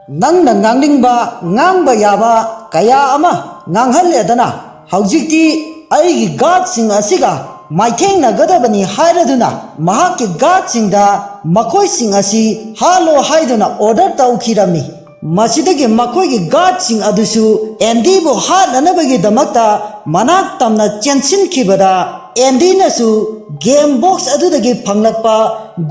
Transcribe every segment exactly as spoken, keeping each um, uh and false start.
ꯅꯪꯅ ꯉꯥꯡꯅꯤꯡꯕ ꯉꯥꯡꯕ ꯌꯥꯕ ꯀꯌꯥ ꯑꯃ ꯉꯥꯡꯍꯜꯂꯦꯗꯅ꯫ ꯍꯧꯖꯤꯛꯇꯤ ꯑꯩꯒꯤ ꯒꯥꯔꯗꯁꯤꯡ ꯑꯁꯤꯒ ꯃꯥꯏꯊꯦꯡꯅꯒꯗꯕꯅꯤ ꯍꯥꯏꯔꯗꯨꯅ ꯃꯍꯥꯛꯀꯤ ꯒꯥꯔꯗꯁꯤꯡꯗ ꯃꯈꯣꯏꯁꯤꯡ ꯑꯁꯤ ꯍꯥꯠꯂꯣ ꯍꯥꯏꯗꯨꯅ ꯑꯣꯔꯗꯔ ꯇꯧꯈꯤꯔꯝꯃꯤ꯫ ꯃꯁꯤꯗꯒꯤ ꯃꯈꯣꯏꯒꯤ ꯒꯥꯔꯗꯁꯤꯡ ꯑꯗꯨꯁꯨ ꯑꯦꯟꯗꯤꯕꯨ ꯍꯥꯠꯅꯅꯕꯒꯤꯗꯃꯛꯇ ꯃꯅꯥꯛ ꯇꯝꯅ ꯆꯦꯟꯁꯤꯟꯈꯤꯕꯗ, ꯑꯦꯟꯗꯤꯅꯁꯨ ꯒꯦꯝ ꯕꯣꯛꯁ ꯑꯗꯨꯗꯒꯤ ꯐꯪꯂꯛꯄ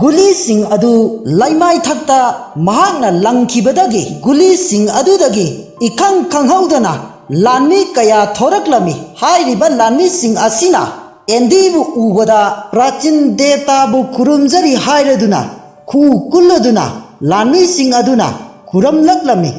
ꯒꯨꯂꯤꯁꯤꯡ ꯑꯗꯨ ꯂꯩꯃꯥꯏꯊꯛꯇ ꯃꯍꯥꯛꯅ ꯂꯪꯈꯤꯕꯗꯒꯤ, ꯒꯨꯂꯤꯁꯤꯡ ꯑꯗꯨꯗꯒꯤ ꯏꯈꯪ ꯈꯪꯍꯧꯗꯅ ꯂꯥꯟꯃꯤ ꯀꯌꯥ ꯊꯣꯔꯛꯂꯝꯃꯤ꯫ ꯍꯥꯏꯔꯤꯕ ꯂꯥꯟꯃꯤꯁꯤꯡ ꯑꯁꯤꯅ ꯑꯦꯟꯗꯤꯕꯨ ꯎꯕꯗ ꯄ꯭ꯔꯥꯆꯤꯟ ꯗꯦꯕꯇꯥꯕꯨ ꯈꯨꯔꯨꯝꯖꯔꯤ ꯍꯥꯏꯔꯗꯨꯅ ꯈꯨ ꯀꯨꯜꯂꯗꯨꯅ ꯂꯥꯟꯃꯤꯁꯤꯡ ꯑꯗꯨꯅ ꯈꯨꯔꯝꯂꯛꯂꯝꯃꯤ꯫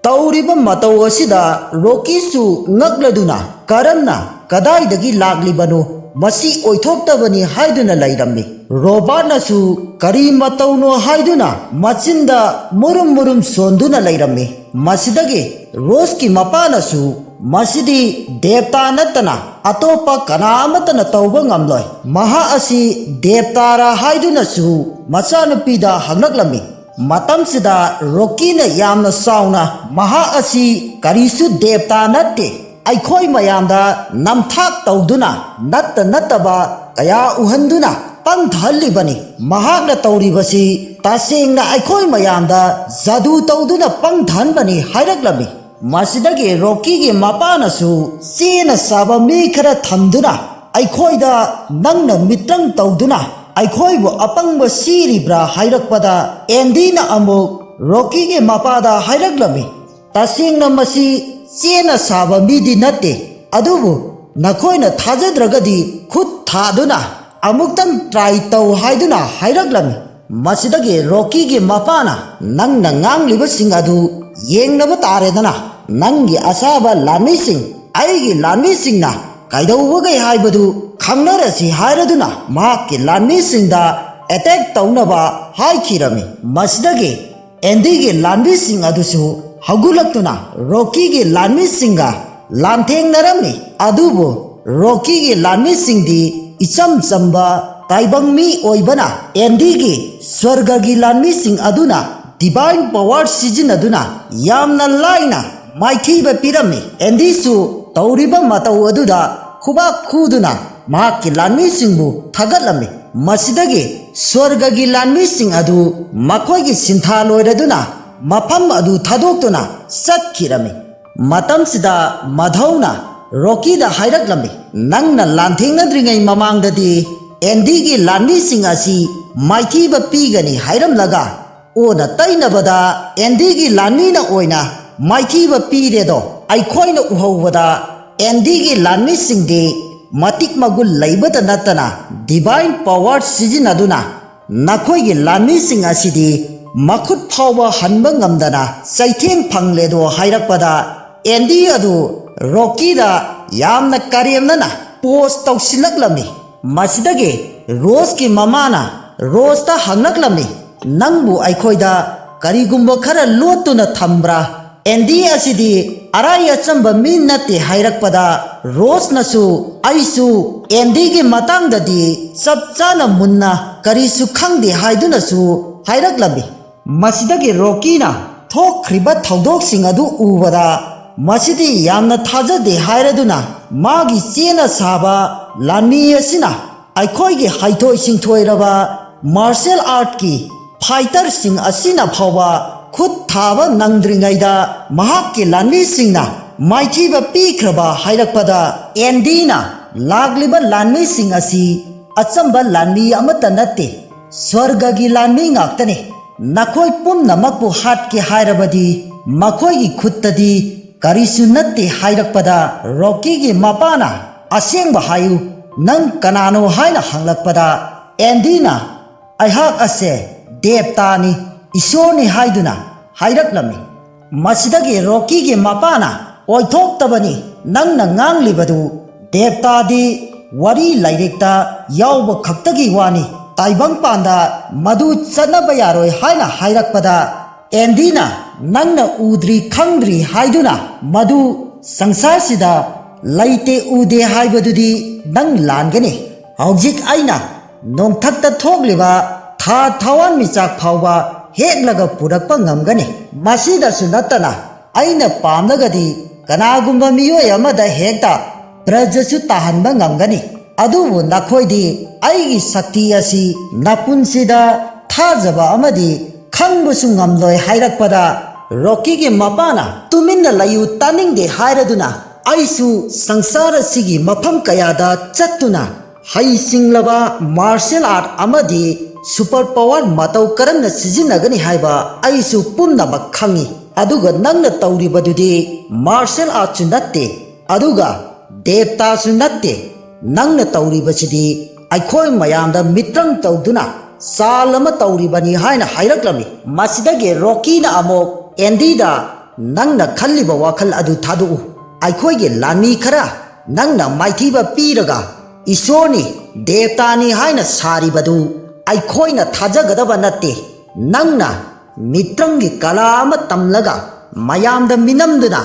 ꯇꯧꯔꯤꯕ ꯃꯇꯧ ꯑꯁꯤꯗ ꯔꯣꯀꯤꯁꯨ ꯉꯛꯂꯗꯨꯅ, "ꯀꯔꯝꯅ, ꯀꯗꯥꯏꯗꯒꯤ ꯂꯥꯛꯂꯤꯕꯅꯣ? ꯃꯁꯤ ꯑꯣꯏꯊꯣꯛꯇꯕꯅꯤ" ꯍꯥꯏꯗꯨꯅ ꯂꯩꯔꯝꯃꯤ꯫ ꯔꯣꯕꯥꯔꯠꯅꯁꯨ ꯀꯔꯤ ꯃꯇꯧꯅꯣ ꯍꯥꯏꯗꯨꯅ ꯃꯆꯤꯟꯗ ꯃꯨꯔꯨꯝ ꯃꯨꯔꯨꯝ ꯁꯣꯟꯗꯨꯅ ꯂꯩꯔꯝꯃꯤ꯫ ꯃꯁꯤꯗꯒꯤ ꯔꯣꯁꯀꯤ ꯃꯄꯥꯅꯁꯨ, "ꯃꯁꯤꯗꯤ ꯗꯦꯕꯇꯥ ꯅꯠꯇꯅ ꯑꯇꯣꯞꯄ ꯀꯅꯥ ꯑꯃꯠꯇꯅ ꯇꯧꯕ ꯉꯝꯂꯣꯏ꯫ ꯃꯍꯥꯛ ꯑꯁꯤ ꯗꯦꯕꯇꯥꯔꯥ?" ꯍꯥꯏꯗꯨꯅꯁꯨ ꯃꯆꯥꯅꯨꯄꯤꯗ ꯍꯪꯂꯛꯂꯝꯃꯤ꯫ ꯃꯇꯝꯁꯤꯗ ꯔꯣꯀꯤꯅ ꯌꯥꯝꯅ ꯆꯥꯎꯅ, "ꯃꯍꯥꯛ ꯑꯁꯤ ꯀꯔꯤꯁꯨ ꯗꯦꯕꯇꯥ ꯅꯠꯇꯦ, ꯑꯩꯈꯣꯏ ꯃꯌꯥꯝꯗ ꯅꯝꯊꯥꯛ ꯇꯧꯗꯨꯅ ꯅꯠꯇ ꯅꯠꯇꯕ ꯀꯌꯥ ꯎꯍꯟꯗꯨꯅ ꯄꯪꯊꯍꯜꯂꯤꯕꯅꯤ꯫ ꯃꯍꯥꯛꯅ ꯇꯧꯔꯤꯕꯁꯤ ꯇꯁꯦꯡꯅ ꯑꯩꯈꯣꯏ ꯃꯌꯥꯝꯗ ꯖꯥꯗꯨ ꯇꯧꯗꯨꯅ ꯄꯪꯊꯍꯟꯕꯅꯤ" ꯍꯥꯏꯔꯛꯂꯝꯃꯤ꯫ ꯃꯁꯤꯗꯒꯤ ꯔꯣꯀꯤꯒꯤ ꯃꯄꯥꯅꯁꯨ, "ꯆꯦꯅ ꯆꯥꯕ ꯃꯤ ꯈꯔ ꯊꯝꯗꯨꯅ ꯑꯩꯈꯣꯏꯗ ꯅꯪꯅ ꯃꯤꯇ꯭ꯔꯪ ꯇꯧꯗꯨꯅ ꯑꯩꯈꯣꯏꯕꯨ ꯑꯄꯪꯕ ꯁꯤꯔꯤꯕ꯭ꯔꯥ?" ꯍꯥꯏꯔꯛꯄꯗ, ꯑꯦꯟꯗꯤꯅ ꯑꯃꯨꯛ ꯔꯣꯀꯤꯒꯤ ꯃꯄꯥꯗ ꯍꯥꯏꯔꯛꯂꯝꯃꯤ, "ꯇꯁꯦꯡꯅ ꯃꯁꯤ ꯆꯦꯅ ꯁꯥꯕ ꯃꯤꯗꯤ ꯅꯠꯇꯦ, ꯑꯗꯨꯕꯨ ꯅꯈꯣꯏꯅ ꯊꯥꯖꯗ꯭ꯔꯒꯗꯤ ꯈꯨꯠ ꯊꯥꯗꯨꯅ ꯑꯃꯨꯛꯇꯪ ꯇ꯭ꯔꯥꯏ ꯇꯧ" ꯍꯥꯏꯗꯨꯅ ꯍꯥꯏꯔꯛꯂꯝꯃꯤ꯫ ꯃꯁꯤꯗꯒꯤ ꯔꯣꯀꯤꯒꯤ ꯃꯄꯥꯅ, "ꯅꯪꯅ ꯉꯥꯡꯂꯤꯕꯁꯤꯡ ꯑꯗꯨ ꯌꯦꯡꯅꯕ ꯇꯥꯔꯦꯗꯅ꯫ ꯅꯪꯒꯤ ꯑꯁꯥꯕ ꯂꯥꯟꯃꯤꯁꯤꯡ ꯑꯩꯒꯤ ꯂꯥꯟꯃꯤꯁꯤꯡꯅ ꯀꯩꯗꯧꯕꯒꯦ ꯍꯥꯏꯕꯗꯨ ꯈꯪꯅꯔꯁꯤ" ꯍꯥꯏꯔꯗꯨꯅ ꯃꯍꯥꯛꯀꯤ ꯂꯥꯟꯃꯤꯁꯤꯡꯗ ꯑꯦꯇꯦꯛ ꯇꯧꯅꯕ ꯍꯥꯏꯈꯤꯔꯝꯃꯤ꯫ ꯃꯁꯤꯗꯒꯤ ꯑꯦꯟꯗꯤꯒꯤ ꯂꯥꯟꯃꯤꯁꯤꯡ ꯑꯗꯨꯁꯨ ꯍꯧꯒꯠꯂꯛꯇꯨꯅ ꯔꯣꯀꯤꯒꯤ ꯂꯥꯟꯃꯤꯁꯤꯡꯒ ꯂꯥꯟꯊꯦꯡꯅꯔꯝꯃꯤ꯫ ꯑꯗꯨꯕꯨ ꯔꯣꯀꯤꯒꯤ ꯂꯥꯟꯃꯤꯁꯤꯡꯗꯤ ꯏꯆꯝ ꯆꯝꯕ ꯇꯥꯏꯕꯪ ꯃꯤ ꯑꯣꯏꯕꯅ ꯑꯦꯟꯗꯤꯒꯤ ꯁ꯭ꯋꯔꯒꯒꯤ ꯂꯥꯟꯃꯤꯁꯤꯡ ꯑꯗꯨꯅ divine power ꯁꯤꯖꯤꯟꯅꯗꯨꯅ ꯌꯥꯝꯅ ꯂꯥꯏꯅ ꯃꯥꯏꯊꯤꯕ ꯄꯤꯔꯝꯃꯤ꯫ ꯑꯦꯟꯗꯤꯁꯨ ꯇꯧꯔꯤꯕ ꯃꯇꯧ ꯑꯗꯨꯗ ꯈꯨꯕꯥꯛ ꯈꯨꯗꯨꯅ ꯃꯍꯥꯛꯀꯤ ꯂꯥꯟꯃꯤꯁꯤꯡꯕꯨ ꯊꯥꯒꯠꯂꯝꯃꯤ꯫ ꯃꯁꯤꯗꯒꯤ ꯁ꯭ꯋꯔꯒꯒꯤ ꯂꯥꯟꯃꯤꯁꯤꯡ ꯑꯗꯨ ꯃꯈꯣꯏꯒꯤ ꯁꯤꯟꯊꯥ ꯂꯣꯏꯔꯗꯨꯅ ꯃꯐꯝ ꯑꯗꯨ ꯊꯥꯗꯣꯛꯇꯨꯅ ꯆꯠꯈꯤꯔꯝꯃꯤ꯫ ꯃꯇꯝꯁꯤꯗ ꯃꯙꯧꯅ ꯔꯣꯀꯤꯗ ꯍꯥꯏꯔꯛꯂꯝꯃꯤ, "ꯅꯪꯅ ꯂꯥꯟꯊꯦꯡꯅꯗ꯭ꯔꯤꯉꯩ ꯃꯃꯥꯡꯗꯗꯤ ꯑꯦꯟꯗꯤꯒꯤ ꯂꯥꯟꯃꯤꯁꯤꯡ ꯑꯁꯤ ꯃꯥꯏꯊꯤꯕ ꯄꯤꯒꯅꯤ ꯍꯥꯏꯔꯝꯂꯒ, ꯑꯣꯟꯅ ꯇꯩꯅꯕꯗ ꯑꯦꯟꯗꯤꯒꯤ ꯂꯥꯟꯃꯤꯅ ꯑꯣꯏꯅ ꯃꯥꯏꯊꯤꯕ ꯄꯤꯔꯦꯗꯣ꯫ ꯑꯩꯈꯣꯏꯅ ꯎꯍꯧꯕꯗ ꯑꯦꯟꯗꯤꯒꯤ ꯂꯥꯟꯃꯤꯁꯤꯡꯗꯤ ꯃꯇꯤꯛ ꯃꯒꯨꯟ ꯂꯩꯕꯇ ꯅꯠꯇꯅ divine power ꯁꯤꯖꯤꯟꯅꯗꯨꯅ ꯅꯈꯣꯏꯒꯤ ꯂꯥꯟꯃꯤꯁꯤꯡ ꯑꯁꯤꯗꯤ ꯃꯈꯨꯠ ꯐꯥꯎꯕ ꯍꯟꯕ ꯉꯝꯗꯅ ꯆꯩꯊꯦꯡ ꯐꯪꯂꯦꯗꯣ" ꯍꯥꯏꯔꯛꯄꯗ, ꯑꯦꯟꯗꯤ ꯑꯗꯨ ꯔꯣꯀꯤꯗ ꯌꯥꯝꯅ ꯀꯔꯦꯝꯅꯅ pose ꯇꯧꯁꯤꯜꯂꯛꯂꯝꯃꯤ꯫ ꯃꯁꯤꯗꯒꯤ ꯔꯣꯁꯀꯤ ꯃꯃꯥꯅ ꯔꯣꯁꯇ ꯍꯪꯂꯛꯂꯝꯃꯤ, "ꯅꯪꯕꯨ ꯑꯩꯈꯣꯏꯗ ꯀꯔꯤꯒꯨꯝꯕ ꯈꯔ ꯂꯣꯠꯇꯨꯅ ꯊꯝꯕ꯭ꯔꯥ? ꯑꯦꯟꯗꯤ ꯑꯁꯤꯗꯤ ꯑꯔꯥꯏ ꯑꯆꯝꯕ ꯃꯤ ꯅꯠꯇꯦ" ꯍꯥꯏꯔꯛꯄꯗ, ꯔꯣꯁꯅꯁꯨ, "ꯑꯩꯁꯨ ꯑꯦꯟꯗꯤꯒꯤ ꯃꯇꯥꯡꯗꯗꯤ ꯆꯞ ꯆꯥꯅ ꯃꯨꯟꯅ ꯀꯔꯤꯁꯨ ꯈꯪꯗꯦ" ꯍꯥꯏꯗꯨꯅꯁꯨ ꯍꯥꯏꯔꯛꯂꯝꯃꯤ꯫ ꯃꯁꯤꯗꯒꯤ ꯔꯣꯀꯤꯅ ꯊꯣꯛꯈ꯭ꯔꯤꯕ ꯊꯧꯗꯣꯛꯁꯤꯡ ꯑꯗꯨ ꯎꯕꯗ, ꯃꯁꯤꯗꯤ ꯌꯥꯝꯅ ꯊꯥꯖꯗꯦ ꯍꯥꯏꯔꯗꯨꯅ ꯃꯥꯒꯤ ꯆꯦꯅ ꯁꯥꯕ ꯂꯥꯟꯃꯤ ꯑꯁꯤꯅ ꯑꯩꯈꯣꯏꯒꯤ ꯍꯩꯊꯣꯏ ꯁꯤꯡꯊꯣꯏꯔꯕ martial artꯀꯤ fighterꯁꯤꯡ ꯑꯁꯤꯅ ꯐꯥꯎꯕ ꯈꯨꯠ ꯊꯥꯕ ꯅꯪꯗ꯭ꯔꯤꯉꯩꯗ ꯃꯍꯥꯛꯀꯤ ꯂꯥꯟꯃꯤꯁꯤꯡꯅ ꯃꯥꯏꯊꯤꯕ ꯄꯤꯈ꯭ꯔꯕ ꯍꯥꯏꯔꯛꯄꯗ, ꯑꯦꯟꯗꯤꯅ, "ꯂꯥꯛꯂꯤꯕ ꯂꯥꯟꯃꯤꯁꯤꯡ ꯑꯁꯤ ꯑꯆꯝꯕ ꯂꯥꯟꯃꯤ ꯑꯃꯠꯇ ꯅꯠꯇꯦ, ꯁ꯭ꯋꯔꯒꯒꯤ ꯂꯥꯟꯃꯤ ꯉꯥꯛꯇꯅꯤ꯫ ꯅꯈꯣꯏ ꯄꯨꯝꯅꯃꯛꯄꯨ ꯍꯥꯠꯀꯦ ꯍꯥꯏꯔꯕꯗꯤ ꯃꯈꯣꯏꯒꯤ ꯈꯨꯠꯇꯗꯤ ꯀꯔꯤꯁꯨ ꯅꯠꯇꯦ" ꯍꯥꯏꯔꯛꯄꯗ, ꯔꯣꯀꯤꯒꯤ ꯃꯄꯥꯅ, "ꯑꯁꯦꯡꯕ ꯍꯥꯏꯌꯨ, ꯅꯪ ꯀꯅꯥꯅꯣ?" ꯍꯥꯏꯅ ꯍꯪꯂꯛꯄꯗ, ꯑꯦꯟꯗꯤꯅ, "ꯑꯩꯍꯥꯛ ꯑꯁꯦ ꯗꯦꯕꯇꯥꯅꯤ, ꯏꯁꯣꯔꯅꯤ" ꯍꯥꯏꯗꯨꯅ ꯍꯥꯏꯔꯛꯂꯝꯃꯤ꯫ ꯃꯁꯤꯗꯒꯤ ꯔꯣꯀꯤꯒꯤ ꯃꯄꯥꯅ, "ꯑꯣꯏꯊꯣꯛꯇꯕꯅꯤ, ꯅꯪꯅ ꯉꯥꯡꯂꯤꯕꯗꯨ ꯗꯦꯕꯇꯥꯗꯤ ꯋꯥꯔꯤ ꯂꯥꯏꯔꯤꯛꯇ ꯌꯥꯎꯕ ꯈꯛꯇꯒꯤ ꯋꯥꯅꯤ, ꯇꯥꯏꯕꯪꯄꯥꯟꯗ ꯃꯗꯨ ꯆꯠꯅꯕ ꯌꯥꯔꯣꯏ" ꯍꯥꯏꯅ ꯍꯥꯏꯔꯛꯄꯗ, ꯑꯦꯟꯗꯤꯅ, "ꯅꯪꯅ ꯎꯗ꯭ꯔꯤ ꯈꯪꯗ꯭ꯔꯤ ꯍꯥꯏꯗꯨꯅ ꯃꯗꯨ ꯁꯪꯁꯥꯔꯁꯤꯗ ꯂꯩꯇꯦ ꯎꯗꯦ ꯍꯥꯏꯕꯗꯨꯗꯤ ꯅꯪ ꯂꯥꯟꯒꯅꯤ꯫ ꯍꯧꯖꯤꯛ ꯑꯩꯅ ꯅꯣꯡꯊꯛꯇ ꯊꯣꯛꯂꯤꯕ ꯊꯥ ꯊꯋꯥꯟꯃꯤꯆꯥꯛ ꯐꯥꯎꯕ ꯍꯦꯛꯂꯒ ꯄꯨꯔꯛꯄ ꯉꯝꯒꯅꯤ꯫ ꯃꯁꯤꯗꯁꯨ ꯅꯠꯇꯅ, ꯑꯩꯅ ꯄꯥꯝꯂꯒꯗꯤ ꯀꯅꯥꯒꯨꯝꯕ ꯃꯤꯑꯣꯏ ꯑꯃꯗ ꯍꯦꯛꯇ ꯄ꯭ꯔꯖꯁꯨ ꯇꯥꯍꯟꯕ ꯉꯝꯒꯅꯤ꯫ ꯑꯗꯨꯕꯨ ꯅꯈꯣꯏꯗꯤ ꯑꯩꯒꯤ ꯁꯛꯇꯤ ꯑꯁꯤ ꯅꯄꯨꯟꯁꯤꯗ ꯊꯥꯖꯕ ꯑꯃꯗꯤ ꯈꯪꯕꯁꯨ ꯉꯝꯂꯣꯏ ꯍꯥꯏꯔꯛꯄꯗ, ꯔꯣꯀꯤꯒꯤ ꯃꯄꯥꯅ ꯇꯨꯃꯤꯟꯅ ꯂꯩꯌꯨ, ꯇꯥꯅꯤꯡꯗꯦ ꯍꯥꯏꯔꯗꯨꯅ, ꯑꯩꯁꯨ ꯁꯪꯁꯥꯔ ꯑꯁꯤꯒꯤ ꯃꯐꯝ ꯀꯌꯥꯗ ꯆꯠꯇꯨꯅ ꯍꯩꯁꯤꯡꯂꯕ martial art ꯑꯃꯗꯤ super power ꯃꯇꯧ ꯀꯔꯝꯅ ꯁꯤꯖꯤꯟꯅꯒꯅꯤ ꯍꯥꯏꯕ ꯑꯩꯁꯨ ꯄꯨꯝꯅꯃꯛ ꯈꯪꯏ꯫ ꯑꯗꯨꯒ ꯅꯪꯅ ꯇꯧꯔꯤꯕꯗꯨꯗꯤ martial artꯁꯨ ꯅꯠꯇꯦ, ꯑꯗꯨꯒ ꯗꯦꯕꯇꯥꯁꯨ ꯅꯠꯇꯦ꯫ ꯅꯪꯅ ꯇꯧꯔꯤꯕꯁꯤꯗꯤ ꯑꯩꯈꯣꯏ ꯃꯌꯥꯝꯗ ꯃꯤꯇ꯭ꯔꯪ ꯇꯧꯗꯨꯅ ꯆꯥꯜ ꯑꯃ ꯇꯧꯔꯤꯕꯅꯤ ꯍꯥꯏꯅ ꯍꯥꯏꯔꯛꯂꯝꯃꯤ꯫ ꯃꯁꯤꯗꯒꯤ ꯔꯣꯀꯤꯅ ꯑꯃꯨꯛ ꯑꯦꯟꯗꯤꯗ, "ꯅꯪꯅ ꯈꯜꯂꯤꯕ ꯋꯥꯈꯜ ꯑꯗꯨ ꯊꯥꯗꯣꯛꯎ꯫ ꯑꯩꯈꯣꯏꯒꯤ ꯂꯥꯟꯃꯤ ꯈꯔ ꯅꯪꯅ ꯃꯥꯏꯊꯤꯕ ꯄꯤꯔꯒ ꯏꯁꯣꯔꯅꯤ, ꯗꯦꯕꯇꯥꯅꯤ ꯍꯥꯏꯅ ꯁꯥꯔꯤꯕꯗꯨ ꯑꯩꯈꯣꯏꯅ ꯊꯥꯖꯒꯗꯕ ꯅꯠꯇꯦ꯫ ꯅꯪꯅ ꯃꯤꯇ꯭ꯔꯪꯒꯤ ꯀꯂꯥ ꯑꯃ ꯇꯝꯂꯒ ꯃꯌꯥꯝꯗ ꯃꯤꯅꯝꯗꯨꯅ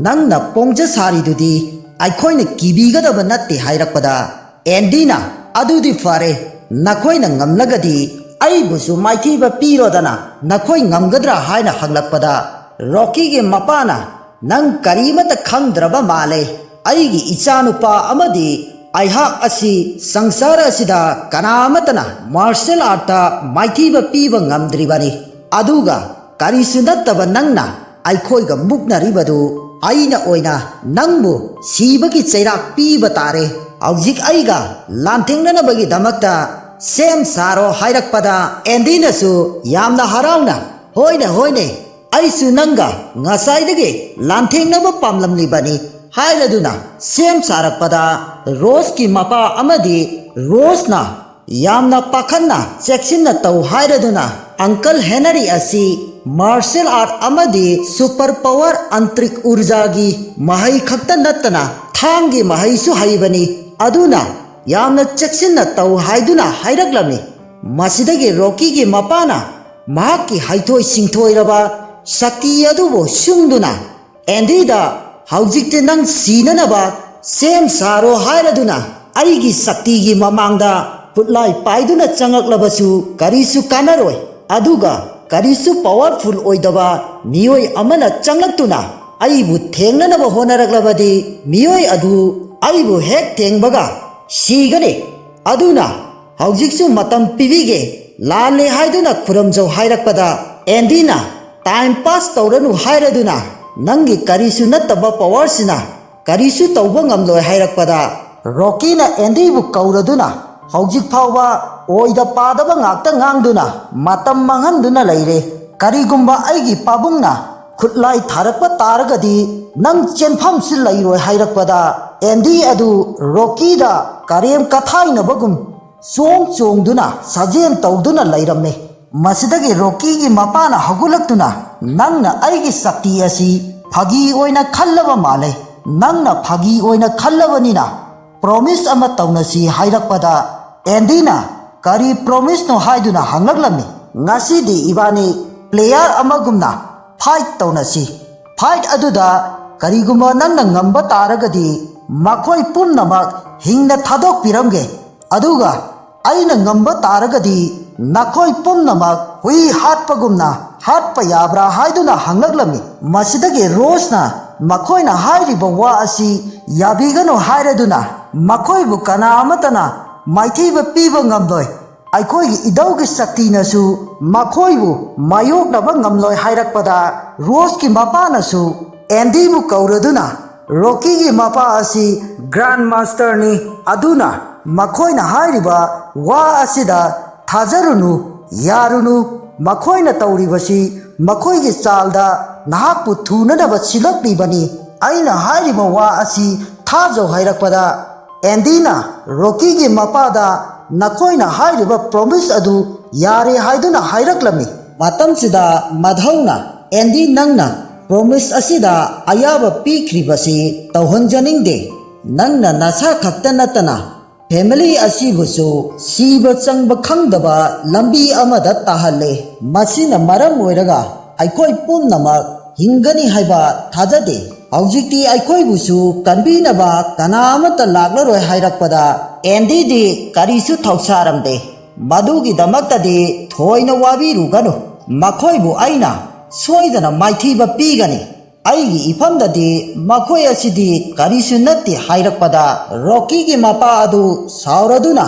ꯅꯪꯅ ꯄꯣꯡꯖ ꯁꯥꯔꯤꯗꯨꯗꯤ ꯑꯩꯈꯣꯏꯅ ꯀꯤꯕꯤꯒꯗꯕ ꯅꯠꯇꯦ" ꯍꯥꯏꯔꯛꯄꯗ, ꯑꯦꯟꯗꯤꯅ, "ꯑꯗꯨꯗꯤ ꯐꯔꯦ, ꯅꯈꯣꯏꯅ ꯉꯝꯂꯒꯗꯤ ꯑꯩꯕꯨꯁꯨ ꯃꯥꯏꯊꯤꯕ ꯄꯤꯔꯣꯗꯅ, ꯅꯈꯣꯏ ꯉꯝꯒꯗ꯭ꯔꯥ?" ꯍꯥꯏꯅ ꯍꯪꯂꯛꯄꯗ, ꯔꯣꯀꯤꯒꯤ ꯃꯄꯥꯅ, "ꯅꯪ ꯀꯔꯤꯃꯠꯇ ꯈꯪꯗ꯭ꯔꯕ ꯃꯥꯜꯂꯦ꯫ ꯑꯩꯒꯤ ꯏꯆꯥꯅꯨꯄꯥ ꯑꯃꯗꯤ ꯑꯩꯍꯥꯛ ꯑꯁꯤ ꯁꯪꯁꯥꯔ ꯑꯁꯤꯗ ꯀꯅꯥ ꯑꯃꯠꯇꯅ martial artꯇ ꯃꯥꯏꯊꯤꯕ ꯄꯤꯕ ꯉꯝꯗ꯭ꯔꯤꯕꯅꯤ꯫ ꯑꯗꯨꯒ ꯀꯔꯤꯁꯨ ꯅꯠꯇꯕ ꯅꯪꯅ ꯑꯩꯈꯣꯏꯒ ꯃꯨꯛꯅꯔꯤꯕꯗꯨ ꯑꯩꯅ ꯑꯣꯏꯅ ꯅꯪꯕꯨ ꯁꯤꯕꯒꯤ ꯆꯩꯔꯥꯛ ꯄꯤꯕ ꯇꯥꯔꯦ꯫ ꯍꯧꯖꯤꯛ ꯑꯩꯒ ꯂꯥꯟꯊꯦꯡꯅꯅꯕꯒꯤꯗꯃꯛꯇ ꯁꯦꯝ ꯁꯥꯔꯣ" ꯍꯥꯏꯔꯛꯄꯗ, ꯑꯦꯟꯗꯤꯅꯁꯨ ꯌꯥꯝꯅ ꯍꯔꯥꯎꯅ, "ꯍꯣꯏꯅꯦ, ꯍꯣꯏꯅꯦ, ꯑꯩꯁꯨ ꯅꯪꯒ ꯉꯁꯥꯏꯗꯒꯤ ꯂꯥꯟꯊꯦꯡꯅꯕ ꯄꯥꯝꯂꯝꯂꯤꯕꯅꯤ" ꯍꯥꯏꯔꯗꯨꯅ ꯁꯦꯝ ꯁꯥꯔꯛꯄꯗ, ꯔꯣꯁꯀꯤ ꯃꯄꯥ ꯑꯃꯗꯤ ꯔꯣꯁꯅ ꯌꯥꯝꯅ ꯄꯥꯈꯠꯅ ꯆꯦꯛꯁꯤꯟꯅ ꯇꯧ ꯍꯥꯏꯔꯗꯨꯅ, ꯑꯪꯀꯜ ꯍꯦꯅꯔꯤ ꯑꯁꯤ martial art ꯑꯃꯗꯤ super power ꯑꯟꯇ꯭ꯔꯤꯛ ꯎꯔꯖꯥꯒꯤ ꯃꯍꯩ ꯈꯛꯇ ꯅꯠꯇꯅ ꯊꯥꯡꯒꯤ ꯃꯍꯩꯁꯨ ꯍꯩꯕꯅꯤ꯫ ꯑꯗꯨꯅ ꯌꯥꯝꯅ ꯆꯦꯛꯁꯤꯟꯅ ꯇꯧ ꯍꯥꯏꯗꯨꯅ ꯍꯥꯏꯔꯛꯂꯝꯃꯤ꯫ ꯃꯁꯤꯗꯒꯤ ꯔꯣꯀꯤꯒꯤ ꯃꯄꯥꯅ ꯃꯍꯥꯛꯀꯤ ꯍꯩꯊꯣꯏ ꯁꯤꯡꯊꯣꯏꯔꯕ ꯁꯛꯇꯤ ꯑꯗꯨꯕꯨ ꯁꯨꯡꯗꯨꯅ, "ꯑꯦꯟꯗꯤꯗ, ꯍꯧꯖꯤꯛꯇꯤ ꯅꯪ ꯁꯤꯅꯅꯕ ꯁꯦꯝ ꯁꯥꯔꯣ ꯍꯥꯏꯔꯗꯨꯅ ꯑꯩꯒꯤ ꯁꯛꯇꯤꯒꯤ ꯃꯃꯥꯡꯗ ꯈꯨꯠꯂꯥꯏ ꯄꯥꯏꯗꯨꯅ ꯆꯪꯂꯛꯂꯕꯁꯨ ꯀꯔꯤꯁꯨ ꯀꯥꯟꯅꯔꯣꯏ꯫ ꯑꯗꯨꯒ ꯀꯔꯤꯁꯨ powerful ꯑꯣꯏꯗꯕ ꯃꯤꯑꯣꯏ ꯑꯃꯅ ꯆꯪꯂꯛꯇꯨꯅ ꯑꯩꯕꯨ ꯊꯦꯡꯅꯅꯕ ꯍꯣꯠꯅꯔꯛꯂꯕꯗꯤ, ꯃꯤꯑꯣꯏ ꯑꯗꯨ ꯑꯩꯕꯨ ꯍꯦꯛ ꯊꯦꯡꯕꯒ ꯁꯤꯒꯅꯤ꯫ ꯑꯗꯨꯅ ꯍꯧꯖꯤꯛꯁꯨ ꯃꯇꯝ ꯄꯤꯕꯤꯒꯦ, ꯂꯥꯜꯂꯦ ꯍꯥꯏꯗꯨꯅ ꯈꯨꯔꯨꯝꯖꯧ ꯍꯥꯏꯔꯛꯄꯗ, ꯑꯦꯟꯗꯤꯅ time pass ꯇꯧꯔꯅꯨ ꯍꯥꯏꯔꯗꯨꯅ, ꯅꯪꯒꯤ ꯀꯔꯤꯁꯨ ꯅꯠꯇꯕ powerꯁꯤꯅ ꯀꯔꯤꯁꯨ ꯇꯧꯕ ꯉꯝꯂꯣꯏ ꯍꯥꯏꯔꯛꯄꯗ, ꯔꯣꯀꯤꯅ ꯑꯦꯟꯗꯤꯕꯨ ꯀꯧꯔꯗꯨꯅ, ꯍꯧꯖꯤꯛ ꯐꯥꯎꯕ ꯑꯣꯏꯗ ꯄꯥꯗꯕ ꯉꯥꯛꯇ ꯉꯥꯡꯗꯨꯅ ꯃꯇꯝ ꯃꯥꯡꯍꯟꯗꯨꯅ ꯂꯩꯔꯦ꯫ ꯀꯔꯤꯒꯨꯝꯕ ꯑꯩꯒꯤ ꯄꯥꯕꯨꯡꯅ ꯈꯨꯠꯂꯥꯏ ꯊꯥꯔꯛꯄ ꯇꯥꯔꯒꯗꯤ ꯅꯪ ꯆꯦꯟꯐꯝꯁꯤ ꯂꯩꯔꯣꯏ ꯍꯥꯏꯔꯛꯄꯗ, ꯑꯦꯟꯗꯤ ꯑꯗꯨ ꯔꯣꯀꯤꯗ ꯀꯔꯦꯝ ꯀꯊꯥꯏꯅꯕꯒꯨꯝ ꯆꯣꯡ ꯆꯣꯡꯗꯨꯅ ꯁꯥꯖꯦꯜ ꯇꯧꯗꯨꯅ ꯂꯩꯔꯝꯃꯤ꯫ ꯃꯁꯤꯗꯒꯤ ꯔꯣꯀꯤꯒꯤ ꯃꯄꯥꯅ ꯍꯧꯒꯠꯂꯛꯇꯨꯅ, "ꯅꯪꯅ ꯑꯩꯒꯤ ꯁꯛꯇꯤ ꯑꯁꯤ ꯐꯥꯒꯤ ꯑꯣꯏꯅ ꯈꯜꯂꯕ ꯃꯥꯜꯂꯦ꯫ ꯅꯪꯅ ꯐꯥꯒꯤ ꯑꯣꯏꯅ ꯈꯜꯂꯕꯅꯤꯅ promise ꯑꯃ ꯇꯧꯅꯁꯤ" ꯍꯥꯏꯔꯛꯄꯗ, ꯑꯦꯟꯗꯤꯅ "ꯀꯔꯤ promiseꯅꯣ?" ꯍꯥꯏꯗꯨꯅ ꯍꯪꯂꯛꯂꯝꯃꯤ꯫ "ꯉꯁꯤꯗꯤ ꯏꯕꯥꯅꯤ player ꯑꯃꯒꯨꯝꯅ fight ꯇꯧꯅꯁꯤ꯫ Fight ꯑꯗꯨꯗ ꯀꯔꯤꯒꯨꯝꯕ ꯅꯪꯅ ꯉꯝꯕ ꯇꯥꯔꯒꯗꯤ ꯃꯈꯣꯏ ꯄꯨꯝꯅꯃꯛ ꯍꯤꯡꯅ ꯊꯥꯗꯣꯛꯄꯤꯔꯝꯒꯦ꯫ ꯑꯗꯨꯒ ꯑꯩꯅ ꯉꯝꯕ ꯇꯥꯔꯒꯗꯤ ꯅꯈꯣꯏ ꯄꯨꯝꯅꯃꯛ ꯍꯨꯏ ꯍꯥꯠꯄꯒꯨꯝꯅ ꯍꯥꯠꯄ ꯌꯥꯕ꯭ꯔꯥ?" ꯍꯥꯏꯗꯨꯅ ꯍꯪꯂꯛꯂꯝꯃꯤ꯫ ꯃꯁꯤꯗꯒꯤ ꯔꯣꯁꯅ ꯃꯈꯣꯏꯅ ꯍꯥꯏꯔꯤꯕ ꯋꯥ ꯑꯁꯤ ꯌꯥꯕꯤꯒꯅꯨ ꯍꯥꯏꯔꯗꯨꯅ, "ꯃꯈꯣꯏꯕꯨ ꯀꯅꯥ ꯑꯃꯠꯇꯅ ꯃꯥꯏꯊꯤꯕ ꯄꯤꯕ ꯉꯝꯂꯣꯏ꯫ ꯑꯩꯈꯣꯏꯒꯤ ꯏꯙꯧꯒꯤ ꯁꯛꯇꯤꯅꯁꯨ ꯃꯈꯣꯏꯕꯨ ꯃꯥꯌꯣꯛꯅꯕ ꯉꯝꯂꯣꯏ" ꯍꯥꯏꯔꯛꯄꯗ, ꯔꯣꯁꯀꯤ ꯃꯄꯥꯅꯁꯨ ꯑꯦꯟꯗꯤꯕꯨ ꯀꯧꯔꯗꯨꯅ, "ꯔꯣꯀꯤꯒꯤ ꯃꯄꯥ ꯑꯁꯤ Grand Masterꯅꯤ, ꯑꯗꯨꯅ ꯃꯈꯣꯏꯅ ꯍꯥꯏꯔꯤꯕ ꯋꯥ ꯑꯁꯤꯗ ꯊꯥꯖꯔꯨꯅꯨ, ꯌꯥꯔꯨꯅꯨ꯫ ꯃꯈꯣꯏꯅ ꯇꯧꯔꯤꯕꯁꯤ ꯃꯈꯣꯏꯒꯤ ꯆꯥꯜꯗ ꯅꯍꯥꯛꯄꯨ ꯊꯨꯅꯅꯕ ꯁꯤꯜꯂꯛꯂꯤꯕꯅꯤ꯫ ꯑꯩꯅ ꯍꯥꯏꯔꯤꯕ ꯋꯥ ꯑꯁꯤ ꯊꯥꯖꯧ" ꯍꯥꯏꯔꯛꯄꯗ, ꯑꯦꯟꯗꯤꯅ ꯔꯣꯀꯤꯒꯤ ꯃꯄꯥꯗ, "ꯅꯈꯣꯏꯅ ꯍꯥꯏꯔꯤꯕ promise ꯑꯗꯨ ꯌꯥꯔꯦ" ꯍꯥꯏꯗꯨꯅ ꯍꯥꯏꯔꯛꯂꯝꯃꯤ꯫ ꯃꯇꯝꯁꯤꯗ ꯃꯙꯧꯅ, "ꯑꯦꯟꯗꯤ, ꯅꯪꯅ promise ꯑꯁꯤꯗ ꯑꯌꯥꯕ ꯄꯤꯈ꯭ꯔꯤꯕꯁꯤ ꯇꯧꯍꯟꯖꯅꯤꯡꯗꯦ꯫ ꯅꯪꯅ ꯅꯁꯥ ꯈꯛꯇ ꯅꯠꯇꯅ family ꯑꯁꯤꯕꯨꯁꯨ ꯁꯤꯕ ꯆꯪꯕ ꯈꯪꯗꯕ ꯂꯝꯕꯤ ꯑꯃꯗ ꯇꯥꯍꯜꯂꯦ꯫ ꯃꯁꯤꯅ ꯃꯔꯝ ꯑꯣꯏꯔꯒ ꯑꯩꯈꯣꯏ ꯄꯨꯝꯅꯃꯛ ꯍꯤꯡꯒꯅꯤ ꯍꯥꯏꯕ ꯊꯥꯖꯗꯦ꯫ ꯍꯧꯖꯤꯛꯇꯤ ꯑꯩꯈꯣꯏꯕꯨꯁꯨ ꯀꯟꯕꯤꯅꯕ ꯀꯅꯥ ꯑꯃꯠꯇ ꯂꯥꯛꯂꯔꯣꯏ" ꯍꯥꯏꯔꯛꯄꯗ ꯑꯦꯟꯗꯤꯗꯤ ꯀꯔꯤꯁꯨ ꯊꯧꯁꯥꯔꯝꯗꯦ꯫ "ꯃꯗꯨꯒꯤꯗꯃꯛꯇꯗꯤ ꯊꯣꯏꯅ ꯋꯥꯕꯤꯔꯨꯒꯅꯨ, ꯃꯈꯣꯏꯕꯨ ꯑꯩꯅ ꯁꯣꯏꯗꯅ ꯃꯥꯏꯊꯤꯕ ꯄꯤꯒꯅꯤ꯫ ꯑꯩꯒꯤ ꯏꯐꯝꯗꯗꯤ ꯃꯈꯣꯏ ꯑꯁꯤꯗꯤ ꯀꯔꯤꯁꯨ ꯅꯠꯇꯦ" ꯍꯥꯏꯔꯛꯄꯗ ꯔꯣꯀꯤꯒꯤ ꯃꯄꯥ ꯑꯗꯨ ꯁꯥꯎꯔꯗꯨꯅ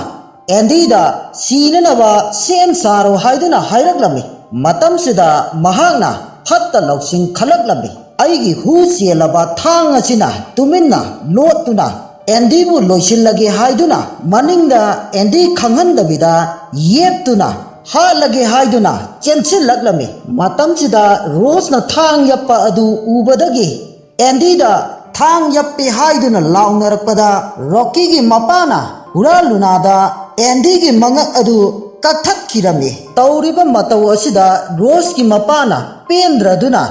ꯑꯦꯟꯗꯤꯗ "ꯁꯤꯅꯅꯕ ꯁꯦꯝ ꯁꯥꯔꯣ" ꯍꯥꯏꯗꯨꯅ ꯍꯥꯏꯔꯛꯂꯝꯃꯤ꯫ ꯃꯇꯝꯁꯤꯗ ꯃꯍꯥꯛꯅ ꯐꯠꯇ ꯂꯧꯁꯤꯡ ꯈꯜꯂꯛꯂꯝꯃꯤ꯫ "ꯑꯩꯒꯤ ꯍꯨ ꯆꯦꯜꯂꯕ ꯊꯥꯡ ꯑꯁꯤꯅ ꯇꯨꯃꯤꯟꯅ ꯂꯣꯠꯇꯨꯅ ꯑꯦꯟꯗꯤꯕꯨ ꯂꯣꯏꯁꯤꯜꯂꯒꯦ" ꯍꯥꯏꯗꯨꯅ ꯃꯅꯤꯡꯗ ꯑꯦꯟꯗꯤ ꯈꯪꯍꯟꯗꯕꯤꯗ ꯌꯦꯞꯇꯨꯅ ꯍꯥꯠꯂꯒꯦ ꯍꯥꯏꯗꯨꯅ ꯆꯦꯟꯁꯤꯜꯂꯛꯂꯝꯃꯤ꯫ ꯃꯇꯝꯁꯤꯗ ꯔꯣꯁꯅ ꯊꯥꯡ ꯌꯞꯄ ꯑꯗꯨ ꯎꯕꯗꯒꯤ ꯑꯦꯟꯗꯤꯗ "ꯊꯥꯡ ꯌꯞꯄꯦ" ꯍꯥꯏꯗꯨꯅ ꯂꯥꯎꯅꯔꯛꯄꯗ ꯔꯣꯀꯤꯒꯤ ꯃꯄꯥꯅ ꯍꯨꯔꯥꯜꯂꯨꯅꯥꯗ ꯑꯦꯟꯗꯤꯒꯤ ꯃꯉꯛ ꯑꯗꯨ ꯀꯛꯊꯠꯈꯤꯔꯝꯃꯤ꯫ ꯇꯧꯔꯤꯕ ꯃꯇꯧ ꯑꯁꯤꯗ ꯔꯣꯁꯀꯤ ꯃꯄꯥꯅ ꯄꯦꯟꯗ꯭ꯔꯗꯨꯅ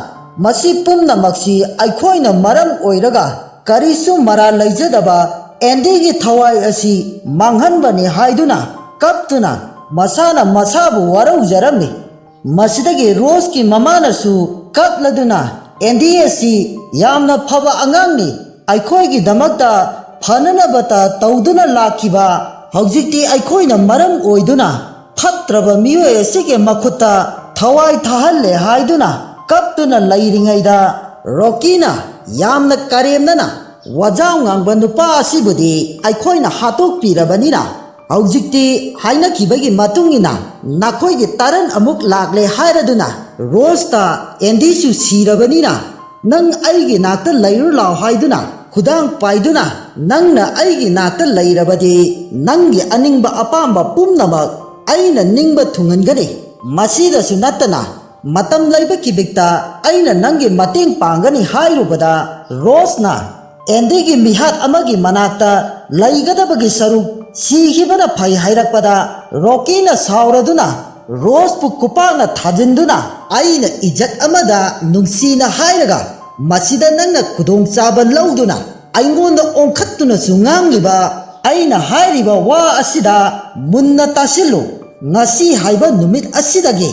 "ꯃꯁꯤ ꯄꯨꯝꯅꯃꯛꯁꯤ ꯑꯩꯈꯣꯏꯅ ꯃꯔꯝ ꯑꯣꯏꯔꯒ ꯀꯔꯤꯁꯨ ꯃꯔꯥꯜ ꯂꯩꯖꯗꯕ ꯑꯦꯟꯗꯤꯒꯤ ꯊꯋꯥꯏ ꯑꯁꯤ ꯃꯥꯡꯍꯟꯕꯅꯤ" ꯍꯥꯏꯗꯨꯅ ꯀꯞꯇꯨꯅ ꯃꯁꯥꯅ ꯃꯁꯥꯕꯨ ꯋꯥꯔꯧꯖꯔꯝꯃꯤ꯫ ꯃꯁꯤꯗꯒꯤ ꯔꯣꯁꯀꯤ ꯃꯃꯥꯅꯁꯨ ꯀꯞꯂꯗꯨꯅ "ꯑꯦꯟꯗꯤ ꯑꯁꯤ ꯌꯥꯝꯅ ꯐꯕ ꯑꯉꯥꯡꯅꯤ, ꯑꯩꯈꯣꯏꯒꯤꯗꯃꯛꯇ ꯐꯅꯅꯕꯇ ꯇꯧꯗꯨꯅ ꯂꯥꯛꯈꯤꯕ, ꯍꯧꯖꯤꯛꯇꯤ ꯑꯩꯈꯣꯏꯅ ꯃꯔꯝ ꯑꯣꯏꯗꯨꯅ ꯐꯠꯇ꯭ꯔꯕ ꯃꯤꯑꯣꯏ ꯑꯁꯤꯒꯤ ꯃꯈꯨꯠꯇ ꯊꯋꯥꯏ ꯊꯥꯍꯜꯂꯦ" ꯍꯥꯏꯗꯨꯅ ꯀꯞꯇꯨꯅ ꯂꯩꯔꯤꯉꯩꯗ ꯔꯣꯀꯤꯅ ꯌꯥꯝꯅ ꯀꯔꯦꯝꯅꯅ "ꯋꯥꯖꯥꯎ ꯉꯥꯡꯕ ꯅꯨꯄꯥ ꯑꯁꯤꯕꯨꯗꯤ ꯑꯩꯈꯣꯏꯅ ꯍꯥꯠꯇꯣꯛꯄꯤꯔꯕꯅꯤꯅ ꯍꯧꯖꯤꯛꯇꯤ ꯍꯥꯏꯅꯈꯤꯕꯒꯤ ꯃꯇꯨꯡ ꯏꯟꯅ ꯅꯈꯣꯏꯒꯤ ꯇꯔꯟ ꯑꯃꯨꯛ ꯂꯥꯛꯂꯦ" ꯍꯥꯏꯔꯗꯨꯅ ꯔꯣꯁꯇ "ꯑꯦꯟꯗꯤꯁꯨ ꯁꯤꯔꯕꯅꯤꯅ ꯅꯪ ꯑꯩꯒꯤ ꯅꯥꯛꯇ ꯂꯩꯔꯨ ꯂꯥꯎ" ꯍꯥꯏꯗꯨꯅ ꯈꯨꯗꯥꯡ ꯄꯥꯏꯗꯨꯅ "ꯅꯪꯅ ꯑꯩꯒꯤ ꯅꯥꯛꯇ ꯂꯩꯔꯕꯗꯤ ꯅꯪꯒꯤ ꯑꯅꯤꯡꯕ ꯑꯄꯥꯝꯕ ꯄꯨꯝꯅꯃꯛ ꯑꯩꯅ ꯅꯤꯡꯕ ꯊꯨꯡꯍꯟꯒꯅꯤ꯫ ꯃꯁꯤꯗꯁꯨ ꯅꯠꯇꯅ ꯃꯇꯝ ꯂꯩꯕ ꯀꯤꯕꯤꯛꯇ ꯑꯩꯅ ꯅꯪꯒꯤ ꯃꯇꯦꯡ ꯄꯥꯡꯒꯅꯤ" ꯍꯥꯏꯔꯨꯕꯗ ꯔꯣꯁꯅ ꯑꯦꯟꯗꯤꯒꯤ ꯃꯤꯍꯥꯠ ꯑꯃꯒꯤ ꯃꯅꯥꯛꯇ ꯂꯩꯒꯗꯕꯒꯤ ꯁꯔꯨꯛ ꯁꯤꯈꯤꯕꯅ ꯐꯩ ꯍꯥꯏꯔꯛꯄꯗ ꯔꯣꯀꯤꯅ ꯁꯥꯎꯔꯗꯨꯅ ꯔꯣꯁꯄꯨ ꯈꯨꯄꯥꯛꯅ ꯊꯥꯖꯤꯟꯗꯨꯅ "ꯑꯩꯅ ꯏꯖꯠ ꯑꯃꯗ ꯅꯨꯡꯁꯤꯅ ꯍꯥꯏꯔꯒ ꯃꯁꯤꯗ ꯅꯪꯅ ꯈꯨꯗꯣꯡꯆꯥꯕ ꯂꯧꯗꯨꯅ ꯑꯩꯉꯣꯟꯗ ꯑꯣꯟꯈꯠꯇꯨꯅꯁꯨ ꯉꯥꯡꯂꯤꯕ ꯑꯩꯅ ꯍꯥꯏꯔꯤꯕ ꯋꯥ ꯑꯁꯤꯗ ꯃꯨꯟꯅ ꯇꯥꯁꯤꯜꯂꯨ꯫ ꯉꯁꯤ ꯍꯥꯏꯕ ꯅꯨꯃꯤꯠ ꯑꯁꯤꯗꯒꯤ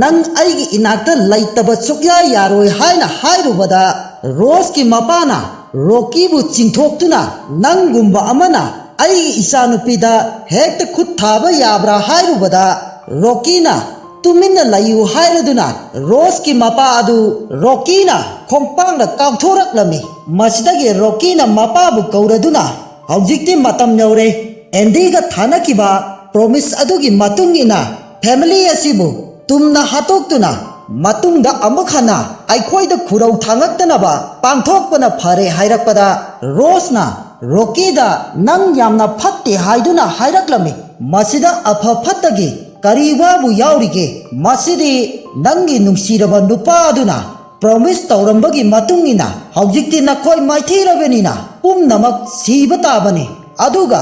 ꯅꯪ ꯑꯩꯒꯤ ꯏꯅꯥꯛꯇ ꯂꯩꯇꯕ ꯁꯨꯛꯌꯥ ꯌꯥꯔꯣꯏ" ꯍꯥꯏꯅ ꯍꯥꯏꯔꯨꯕꯗ ꯔꯣꯁꯀꯤ ꯃꯄꯥꯅ ꯔꯣꯀꯤꯕꯨ ꯆꯤꯡꯊꯣꯛꯇꯨꯅ, "ꯅꯪꯒꯨꯝꯕ ꯑꯃꯅ ꯑꯩꯒꯤ ꯏꯆꯥꯅꯨꯄꯤꯗ ꯍꯦꯛꯇ ꯈꯨꯠ ꯊꯥꯕ ꯌꯥꯕ꯭ꯔꯥ?" ꯍꯥꯏꯔꯨꯕꯗ, ꯔꯣꯀꯤꯅ ꯇꯨꯃꯤꯟꯅ ꯂꯩꯌꯨ ꯍꯥꯏꯔꯗꯨꯅ ꯔꯣꯁꯀꯤ ꯃꯄꯥ ꯑꯗꯨ ꯔꯣꯀꯤꯅ ꯈꯣꯡꯄꯥꯛꯅ ꯀꯥꯎꯊꯣꯔꯛꯂꯝꯃꯤ꯫ ꯃꯁꯤꯗꯒꯤ ꯔꯣꯀꯤꯅ ꯃꯄꯥꯕꯨ ꯀꯧꯔꯗꯨꯅ, "ꯍꯧꯖꯤꯛꯇꯤ ꯃꯇꯝ ꯌꯧꯔꯦ꯫ ꯑꯦꯟꯗꯤꯒ ꯊꯥꯅꯈꯤꯕ ꯄ꯭ꯔꯣꯃꯤꯁ ꯑꯗꯨꯒꯤ ꯃꯇꯨꯡ ꯏꯟꯅ ꯐꯦꯃꯤꯂꯤ ꯑꯁꯤꯕꯨ ꯇꯨꯝꯅ ꯍꯥꯠꯇꯣꯛꯇꯨꯅ ꯃꯇꯨꯡꯗ ꯑꯃꯨꯛ ꯍꯟꯅ ꯑꯩꯈꯣꯏꯗ ꯈꯨꯔꯧ ꯊꯥꯡꯉꯛꯇꯅꯕ ꯄꯥꯡꯊꯣꯛꯄꯅ ꯐꯔꯦ" ꯍꯥꯏꯔꯛꯄꯗ, ꯔꯣꯁꯅ ꯔꯣꯀꯤꯗ, "ꯅꯪ ꯌꯥꯝꯅ ꯐꯠꯇꯦ" ꯍꯥꯏꯗꯨꯅ ꯍꯥꯏꯔꯛꯂꯝꯃꯤ꯫ "ꯃꯁꯤꯗ ꯑꯐ ꯐꯠꯇꯒꯤ ꯀꯔꯤ ꯋꯥꯕꯨ ꯌꯥꯎꯔꯤꯒꯦ? ꯃꯁꯤꯗꯤ ꯅꯪꯒꯤ ꯅꯨꯡꯁꯤꯔꯕ ꯅꯨꯄꯥ ꯑꯗꯨꯅ ꯄ꯭ꯔꯣꯃꯤꯁ ꯇꯧꯔꯝꯕꯒꯤ ꯃꯇꯨꯡ ꯏꯟꯅ ꯍꯧꯖꯤꯛꯇꯤ ꯅꯈꯣꯏ ꯃꯥꯏꯊꯤꯔꯕꯅꯤꯅ ꯄꯨꯝꯅꯃꯛ ꯁꯤꯕ ꯇꯥꯕꯅꯤ꯫ ꯑꯗꯨꯒ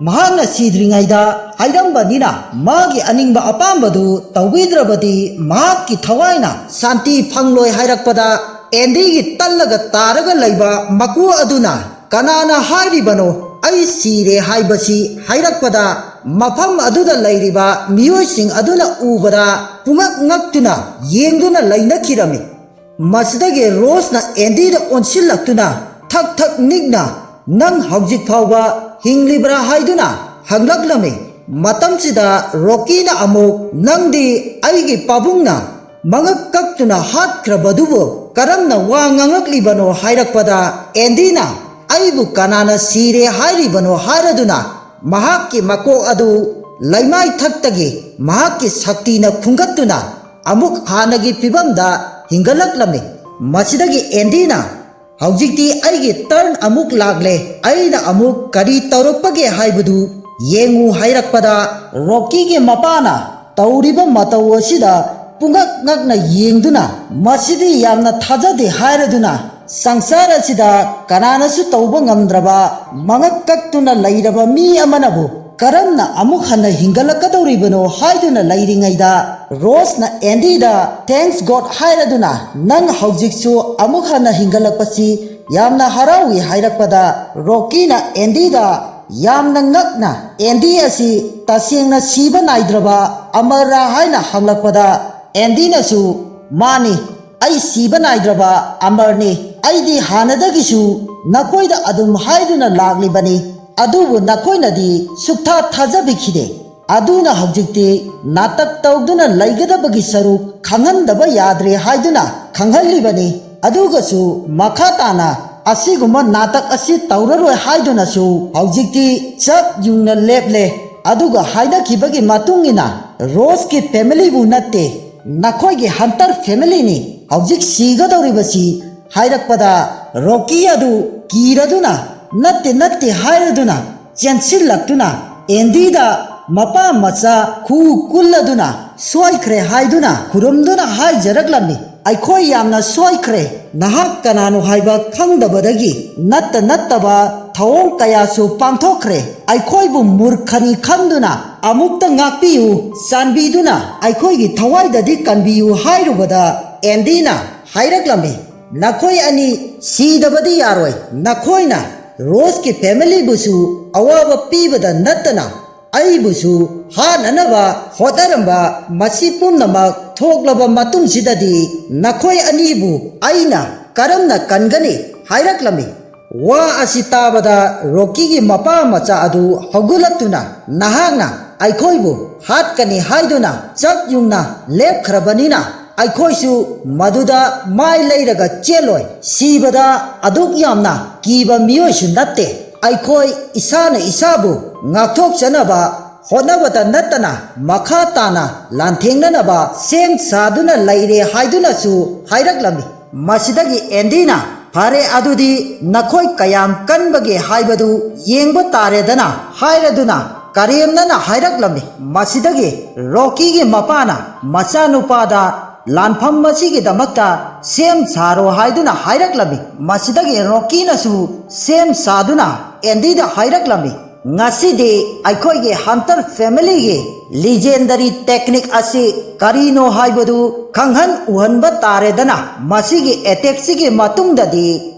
ꯃꯍꯥꯛꯅ ꯁꯤꯗ꯭ꯔꯤꯉꯩꯗ ꯍꯥꯏꯔꯝꯕꯅꯤꯅ ꯃꯥꯒꯤ ꯑꯅꯤꯡꯕ ꯑꯄꯥꯝꯕꯗꯨ ꯇꯧꯕꯤꯗ꯭ꯔꯕꯗꯤ ꯃꯍꯥꯛꯀꯤ ꯊꯋꯥꯏꯅ ꯁꯥꯟꯇꯤ ꯐꯪꯂꯣꯏ" ꯍꯥꯏꯔꯛꯄꯗ, ꯑꯦꯟꯗꯤꯒꯤ ꯇꯜꯂꯒ ꯇꯥꯔꯒ ꯂꯩꯕ ꯃꯀꯨ ꯑꯗꯨꯅ, "ꯀꯅꯥꯅ ꯍꯥꯏꯔꯤꯕꯅꯣ ꯑꯩ ꯁꯤꯔꯦ ꯍꯥꯏꯕꯁꯤ?" ꯍꯥꯏꯔꯛꯄꯗ, ꯃꯐꯝ ꯑꯗꯨꯗ ꯂꯩꯔꯤꯕ ꯃꯤꯑꯣꯏꯁꯤꯡ ꯑꯗꯨꯅ ꯎꯕꯗ ꯄꯨꯉꯛ ꯉꯛꯇꯨꯅ ꯌꯦꯡꯗꯨꯅ ꯂꯩꯅꯈꯤꯔꯝꯃꯤ꯫ ꯃꯁꯤꯗꯒꯤ ꯔꯣꯁꯅ ꯑꯦꯟꯗꯤꯗ ꯑꯣꯟꯁꯤꯜꯂꯛꯇꯨꯅ, ꯊꯛ ꯊꯛ ꯅꯤꯛꯅ, "ꯅꯪ ꯍꯧꯖꯤꯛ ꯐꯥꯎꯕ ꯍꯤꯡꯂꯤꯕ꯭ꯔꯥ?" ꯍꯥꯏꯗꯨꯅ ꯍꯪꯂꯛꯂꯝꯃꯤ꯫ ꯃꯇꯝꯁꯤꯗ ꯔꯣꯀꯤꯅ ꯑꯃꯨꯛ, "ꯅꯪꯗꯤ ꯑꯩꯒꯤ ꯄꯥꯕꯨꯡꯅ ꯃꯉꯛ ꯀꯛꯇꯨꯅ ꯍꯥꯠꯈ꯭ꯔꯕꯗꯨꯕꯨ ꯀꯔꯝꯅ ꯋꯥ ꯉꯥꯡꯂꯛꯂꯤꯕꯅꯣ?" ꯍꯥꯏꯔꯛꯄꯗ, ꯑꯦꯟꯗꯤꯅ, "ꯑꯩꯕꯨ ꯀꯅꯥꯅ ꯁꯤꯔꯦ ꯍꯥꯏꯔꯤꯕꯅꯣ?" ꯍꯥꯏꯔꯗꯨꯅ ꯃꯍꯥꯛꯀꯤ ꯃꯀꯣꯛ ꯑꯗꯨ ꯂꯩꯃꯥꯏ ꯊꯛꯇꯒꯤ ꯃꯍꯥꯛꯀꯤ ꯁꯛꯇꯤꯅ ꯈꯨꯝꯒꯠꯇꯨꯅ ꯑꯃꯨꯛ ꯍꯥꯟꯅꯒꯤ ꯐꯤꯕꯝꯗ ꯍꯤꯡꯒꯠꯂꯛꯂꯝꯃꯤ꯫ ꯃꯁꯤꯗꯒꯤ ꯑꯦꯟꯗꯤꯅ, "ꯍꯧꯖꯤꯛꯇꯤ ꯑꯩꯒꯤ ꯇꯔꯟ ꯑꯃꯨꯛ ꯂꯥꯛꯂꯦ, ꯑꯩꯅ ꯑꯃꯨꯛ ꯀꯔꯤ ꯇꯧꯔꯛꯄꯒꯦ ꯍꯥꯏꯕꯗꯨ ꯌꯦꯡꯉꯨ" ꯍꯥꯏꯔꯛꯄꯗ, ꯔꯣꯀꯤꯒꯤ ꯃꯄꯥꯅ ꯇꯧꯔꯤꯕ ꯃꯇꯧ ꯑꯁꯤꯗ ꯄꯨꯡꯉꯛ ꯉꯛꯅ ꯌꯦꯡꯗꯨꯅ, "ꯃꯁꯤꯗꯤ ꯌꯥꯝꯅ ꯊꯥꯖꯗꯦ" ꯍꯥꯏꯔꯗꯨꯅ, "ꯁꯪꯁꯥꯔ ꯑꯁꯤꯗ ꯀꯅꯥꯅꯁꯨ ꯇꯧꯕ ꯉꯝꯗ꯭ꯔꯕ ꯃꯉꯛ ꯀꯛꯇꯨꯅ ꯂꯩꯔꯕ ꯃꯤ ꯑꯃꯅꯕꯨ ꯀꯔꯝꯅ ꯑꯃꯨꯛ ꯍꯟꯅ ꯍꯤꯡꯒꯠꯂꯛꯀꯗꯧꯔꯤꯕꯅꯣ?" ꯍꯥꯏꯗꯨꯅ ꯂꯩꯔꯤꯉꯩꯗ, ꯔꯣꯁꯅ ꯑꯦꯟꯗꯤꯗ, "Thanks God" ꯍꯥꯏꯔꯗꯨꯅ, "ꯅꯪ ꯍꯧꯖꯤꯛꯁꯨ ꯑꯃꯨꯛ ꯍꯟꯅ ꯍꯤꯡꯒꯠꯂꯛꯄꯁꯤ ꯌꯥꯝꯅ ꯍꯔꯥꯎꯏ" ꯍꯥꯏꯔꯛꯄꯗ, ꯔꯣꯀꯤꯅ ꯑꯦꯟꯗꯤꯗ ꯌꯥꯝꯅ ꯉꯛꯅ, "ꯑꯦꯟꯗꯤ ꯑꯁꯤ ꯇꯁꯦꯡꯅ ꯁꯤꯕ ꯅꯥꯏꯗ꯭ꯔꯕ ꯑꯃꯔꯔꯥ?" ꯍꯥꯏꯅ ꯍꯪꯂꯛꯄꯗ, ꯑꯦꯟꯗꯤꯅꯁꯨ, "ꯃꯥꯅꯤ, ꯑꯩ ꯁꯤꯕ ꯅꯥꯏꯗ꯭ꯔꯕ ꯑꯃꯔꯅꯤ꯫ ꯑꯩꯗꯤ ꯍꯥꯟꯅꯗꯒꯤꯁꯨ ꯅꯈꯣꯏꯗ ꯑꯗꯨꯝ ꯍꯥꯏꯗꯨꯅ ꯂꯥꯛꯂꯤꯕꯅꯤ, ꯑꯗꯨꯕꯨ ꯅꯈꯣꯏꯅꯗꯤ ꯁꯨꯛꯊꯥ ꯊꯥꯖꯕꯤꯈꯤꯗꯦ꯫ ꯑꯗꯨꯅ ꯍꯧꯖꯤꯛꯇꯤ ꯅꯥꯇꯛ ꯇꯧꯗꯨꯅ ꯂꯩꯒꯗꯕꯒꯤ ꯁꯔꯨꯛ ꯈꯪꯍꯟꯗꯕ ꯌꯥꯗ꯭ꯔꯦ ꯍꯥꯏꯗꯨꯅ ꯈꯪꯍꯜꯂꯤꯕꯅꯤ꯫ ꯑꯗꯨꯒꯁꯨ ꯃꯈꯥ ꯇꯥꯅ ꯑꯁꯤꯒꯨꯝꯕ ꯅꯥꯇꯛ ꯑꯁꯤ ꯇꯧꯔꯔꯣꯏ ꯍꯥꯏꯗꯨꯅꯁꯨ ꯍꯧꯖꯤꯛꯇꯤ ꯆꯞ ꯌꯨꯡꯅ ꯂꯦꯞꯂꯦ꯫ ꯑꯗꯨꯒ ꯍꯥꯏꯅꯈꯤꯕꯒꯤ ꯃꯇꯨꯡ ꯏꯟꯅ ꯔꯣꯁꯀꯤ ꯐꯦꯃꯤꯂꯤꯕꯨ ꯅꯠꯇꯦ, ꯅꯈꯣꯏꯒꯤ ꯍꯟꯇꯔ ꯐꯦꯃꯤꯂꯤꯅꯤ ꯍꯧꯖꯤꯛ ꯁꯤꯒꯗꯧꯔꯤꯕꯁꯤ ꯍꯥꯏꯔꯛꯄꯗ, ꯔꯣꯀꯤ ꯑꯗꯨ ꯀꯤꯔꯗꯨꯅ, "ꯅꯠꯇꯦ, ꯅꯠꯇꯦ" ꯍꯥꯏꯔꯗꯨꯅ ꯆꯦꯟꯁꯤꯜꯂꯛꯇꯨꯅ ꯑꯦꯟꯗꯤꯗ ꯃꯄꯥ ꯃꯆꯥ ꯈꯨ ꯀꯨꯜꯂꯗꯨꯅ ꯁꯣꯏꯈ꯭ꯔꯦ ꯍꯥꯏꯗꯨꯅ ꯈꯨꯔꯨꯝꯗꯨꯅ ꯍꯥꯏꯖꯔꯛꯂꯝꯃꯤ꯫ "ꯑꯩꯈꯣꯏ ꯌꯥꯝꯅ ꯁꯣꯏꯈ꯭ꯔꯦ꯫ ꯅꯍꯥꯛ ꯀꯅꯥꯅꯣ ꯍꯥꯏꯕ ꯈꯪꯗꯕꯗꯒꯤ ꯅꯠꯇ ꯅꯠꯇꯕ ꯊꯧꯑꯣꯡ ꯀꯌꯥꯁꯨ ꯄꯥꯡꯊꯣꯛꯈ꯭ꯔꯦ꯫ ꯑꯩꯈꯣꯏꯕꯨ ꯃꯨꯔꯈꯅꯤ ꯈꯟꯗꯨꯅ ꯑꯃꯨꯛꯇ ꯉꯥꯛꯄꯤꯌꯨ꯫ ꯆꯥꯟꯕꯤꯗꯨꯅ ꯑꯩꯈꯣꯏꯒꯤ ꯊꯋꯥꯏꯗꯗꯤ ꯀꯟꯕꯤꯌꯨ" ꯍꯥꯏꯔꯨꯕꯗ, ꯑꯦꯟꯗꯤꯅ ꯍꯥꯏꯔꯛꯂꯝꯃꯤ, "ꯅꯈꯣꯏ ꯑꯅꯤ ꯁꯤꯗꯕꯗꯤ ꯌꯥꯔꯣꯏ꯫ ꯅꯈꯣꯏꯅ ꯔꯣꯁꯀꯤ ꯐꯦꯃꯤꯂꯤꯕꯨꯁꯨ ꯑꯋꯥꯕ ꯄꯤꯕꯗ ꯅꯠꯇꯅ ꯑꯩꯕꯨꯁꯨ ꯍꯥꯠꯅꯅꯕ ꯍꯣꯠꯅꯔꯝꯕ ꯃꯁꯤ ꯄꯨꯝꯅꯃꯛ ꯊꯣꯛꯂꯕ ꯃꯇꯨꯡꯁꯤꯗꯗꯤ ꯅꯈꯣꯏ ꯑꯅꯤꯕꯨ ꯑꯩꯅ ꯀꯔꯝꯅ ꯀꯟꯒꯅꯤ?" ꯍꯥꯏꯔꯛꯂꯝꯃꯤ꯫ ꯋꯥ ꯑꯁꯤ ꯇꯥꯕꯗ ꯔꯣꯀꯤꯒꯤ ꯃꯄꯥ ꯃꯆꯥ ꯑꯗꯨ ꯍꯧꯒꯠꯂꯛꯇꯨꯅ, "ꯅꯍꯥꯛꯅ ꯑꯩꯈꯣꯏꯕꯨ ꯍꯥꯠꯀꯅꯤ ꯍꯥꯏꯗꯨꯅ ꯆꯞ ꯌꯨꯡꯅ ꯂꯦꯞꯈ꯭ꯔꯕꯅꯤꯅ, ꯑꯩꯈꯣꯏꯁꯨ ꯃꯗꯨꯗ ꯃꯥꯏ ꯂꯩꯔꯒ ꯆꯦꯜꯂꯣꯏ꯫ ꯁꯤꯕꯗ ꯑꯗꯨꯛ ꯌꯥꯝꯅ ꯀꯤꯕ ꯃꯤꯑꯣꯏꯁꯨ ꯅꯠꯇꯦ꯫ ꯑꯩꯈꯣꯏ ꯏꯁꯥꯅ ꯏꯁꯥꯕꯨ ꯉꯥꯛꯊꯣꯛꯆꯅꯕ ꯍꯣꯠꯅꯕꯇ ꯅꯠꯇꯅ ꯃꯈꯥ ꯇꯥꯅ ꯂꯥꯟꯊꯦꯡꯅꯅꯕ ꯁꯦꯝ ꯁꯥꯗꯨꯅ ꯂꯩꯔꯦ" ꯍꯥꯏꯗꯨꯅꯁꯨ ꯍꯥꯏꯔꯛꯂꯝꯃꯤ꯫ ꯃꯁꯤꯗꯒꯤ ꯑꯦꯟꯗꯤꯅ, "ꯐꯔꯦ, ꯑꯗꯨꯗꯤ ꯅꯈꯣꯏ ꯀꯌꯥꯝ ꯀꯟꯕꯒꯦ ꯍꯥꯏꯕꯗꯨ ꯌꯦꯡꯕ ꯇꯥꯔꯦꯗꯅ" ꯍꯥꯏꯔꯗꯨꯅ ꯀꯔꯦꯝꯅꯅ ꯍꯥꯏꯔꯛꯂꯝꯃꯤ꯫ ꯃꯁꯤꯗꯒꯤ ꯔꯣꯀꯤꯒꯤ ꯃꯄꯥꯅ ꯃꯆꯥꯅꯨꯄꯥꯗ ꯂꯥꯟꯐꯝ ꯑꯁꯤꯒꯤꯗꯃꯛꯇ ꯁꯦꯝ ꯁꯥꯔꯣ ꯍꯥꯏꯗꯨꯅ ꯍꯥꯏꯔꯛꯂꯝꯃꯤ꯫ ꯃꯁꯤꯗꯒꯤ ꯔꯣꯀꯤꯅꯁꯨ ꯁꯦꯝ ꯁꯥꯗꯨꯅ ꯑꯦꯟꯗꯤꯗ ꯍꯥꯏꯔꯛꯂꯝꯃꯤ, "ꯉꯁꯤꯗꯤ ꯑꯩꯈꯣꯏꯒꯤ ꯍꯟꯇꯔ ꯐꯦꯃꯤꯂꯤꯒꯤ ꯂꯤꯖꯦꯟꯗꯔꯤ ꯇꯦꯛꯅꯤꯛ ꯑꯁꯤ ꯀꯔꯤꯅꯣ ꯍꯥꯏꯕꯗꯨ ꯈꯪꯍꯟ ꯎꯍꯟꯕ ꯇꯥꯔꯦꯗꯅ꯫ ꯃꯁꯤꯒꯤ ꯑꯦꯇꯦꯛꯁꯤꯒꯤ ꯃꯇꯨꯡꯗꯗꯤ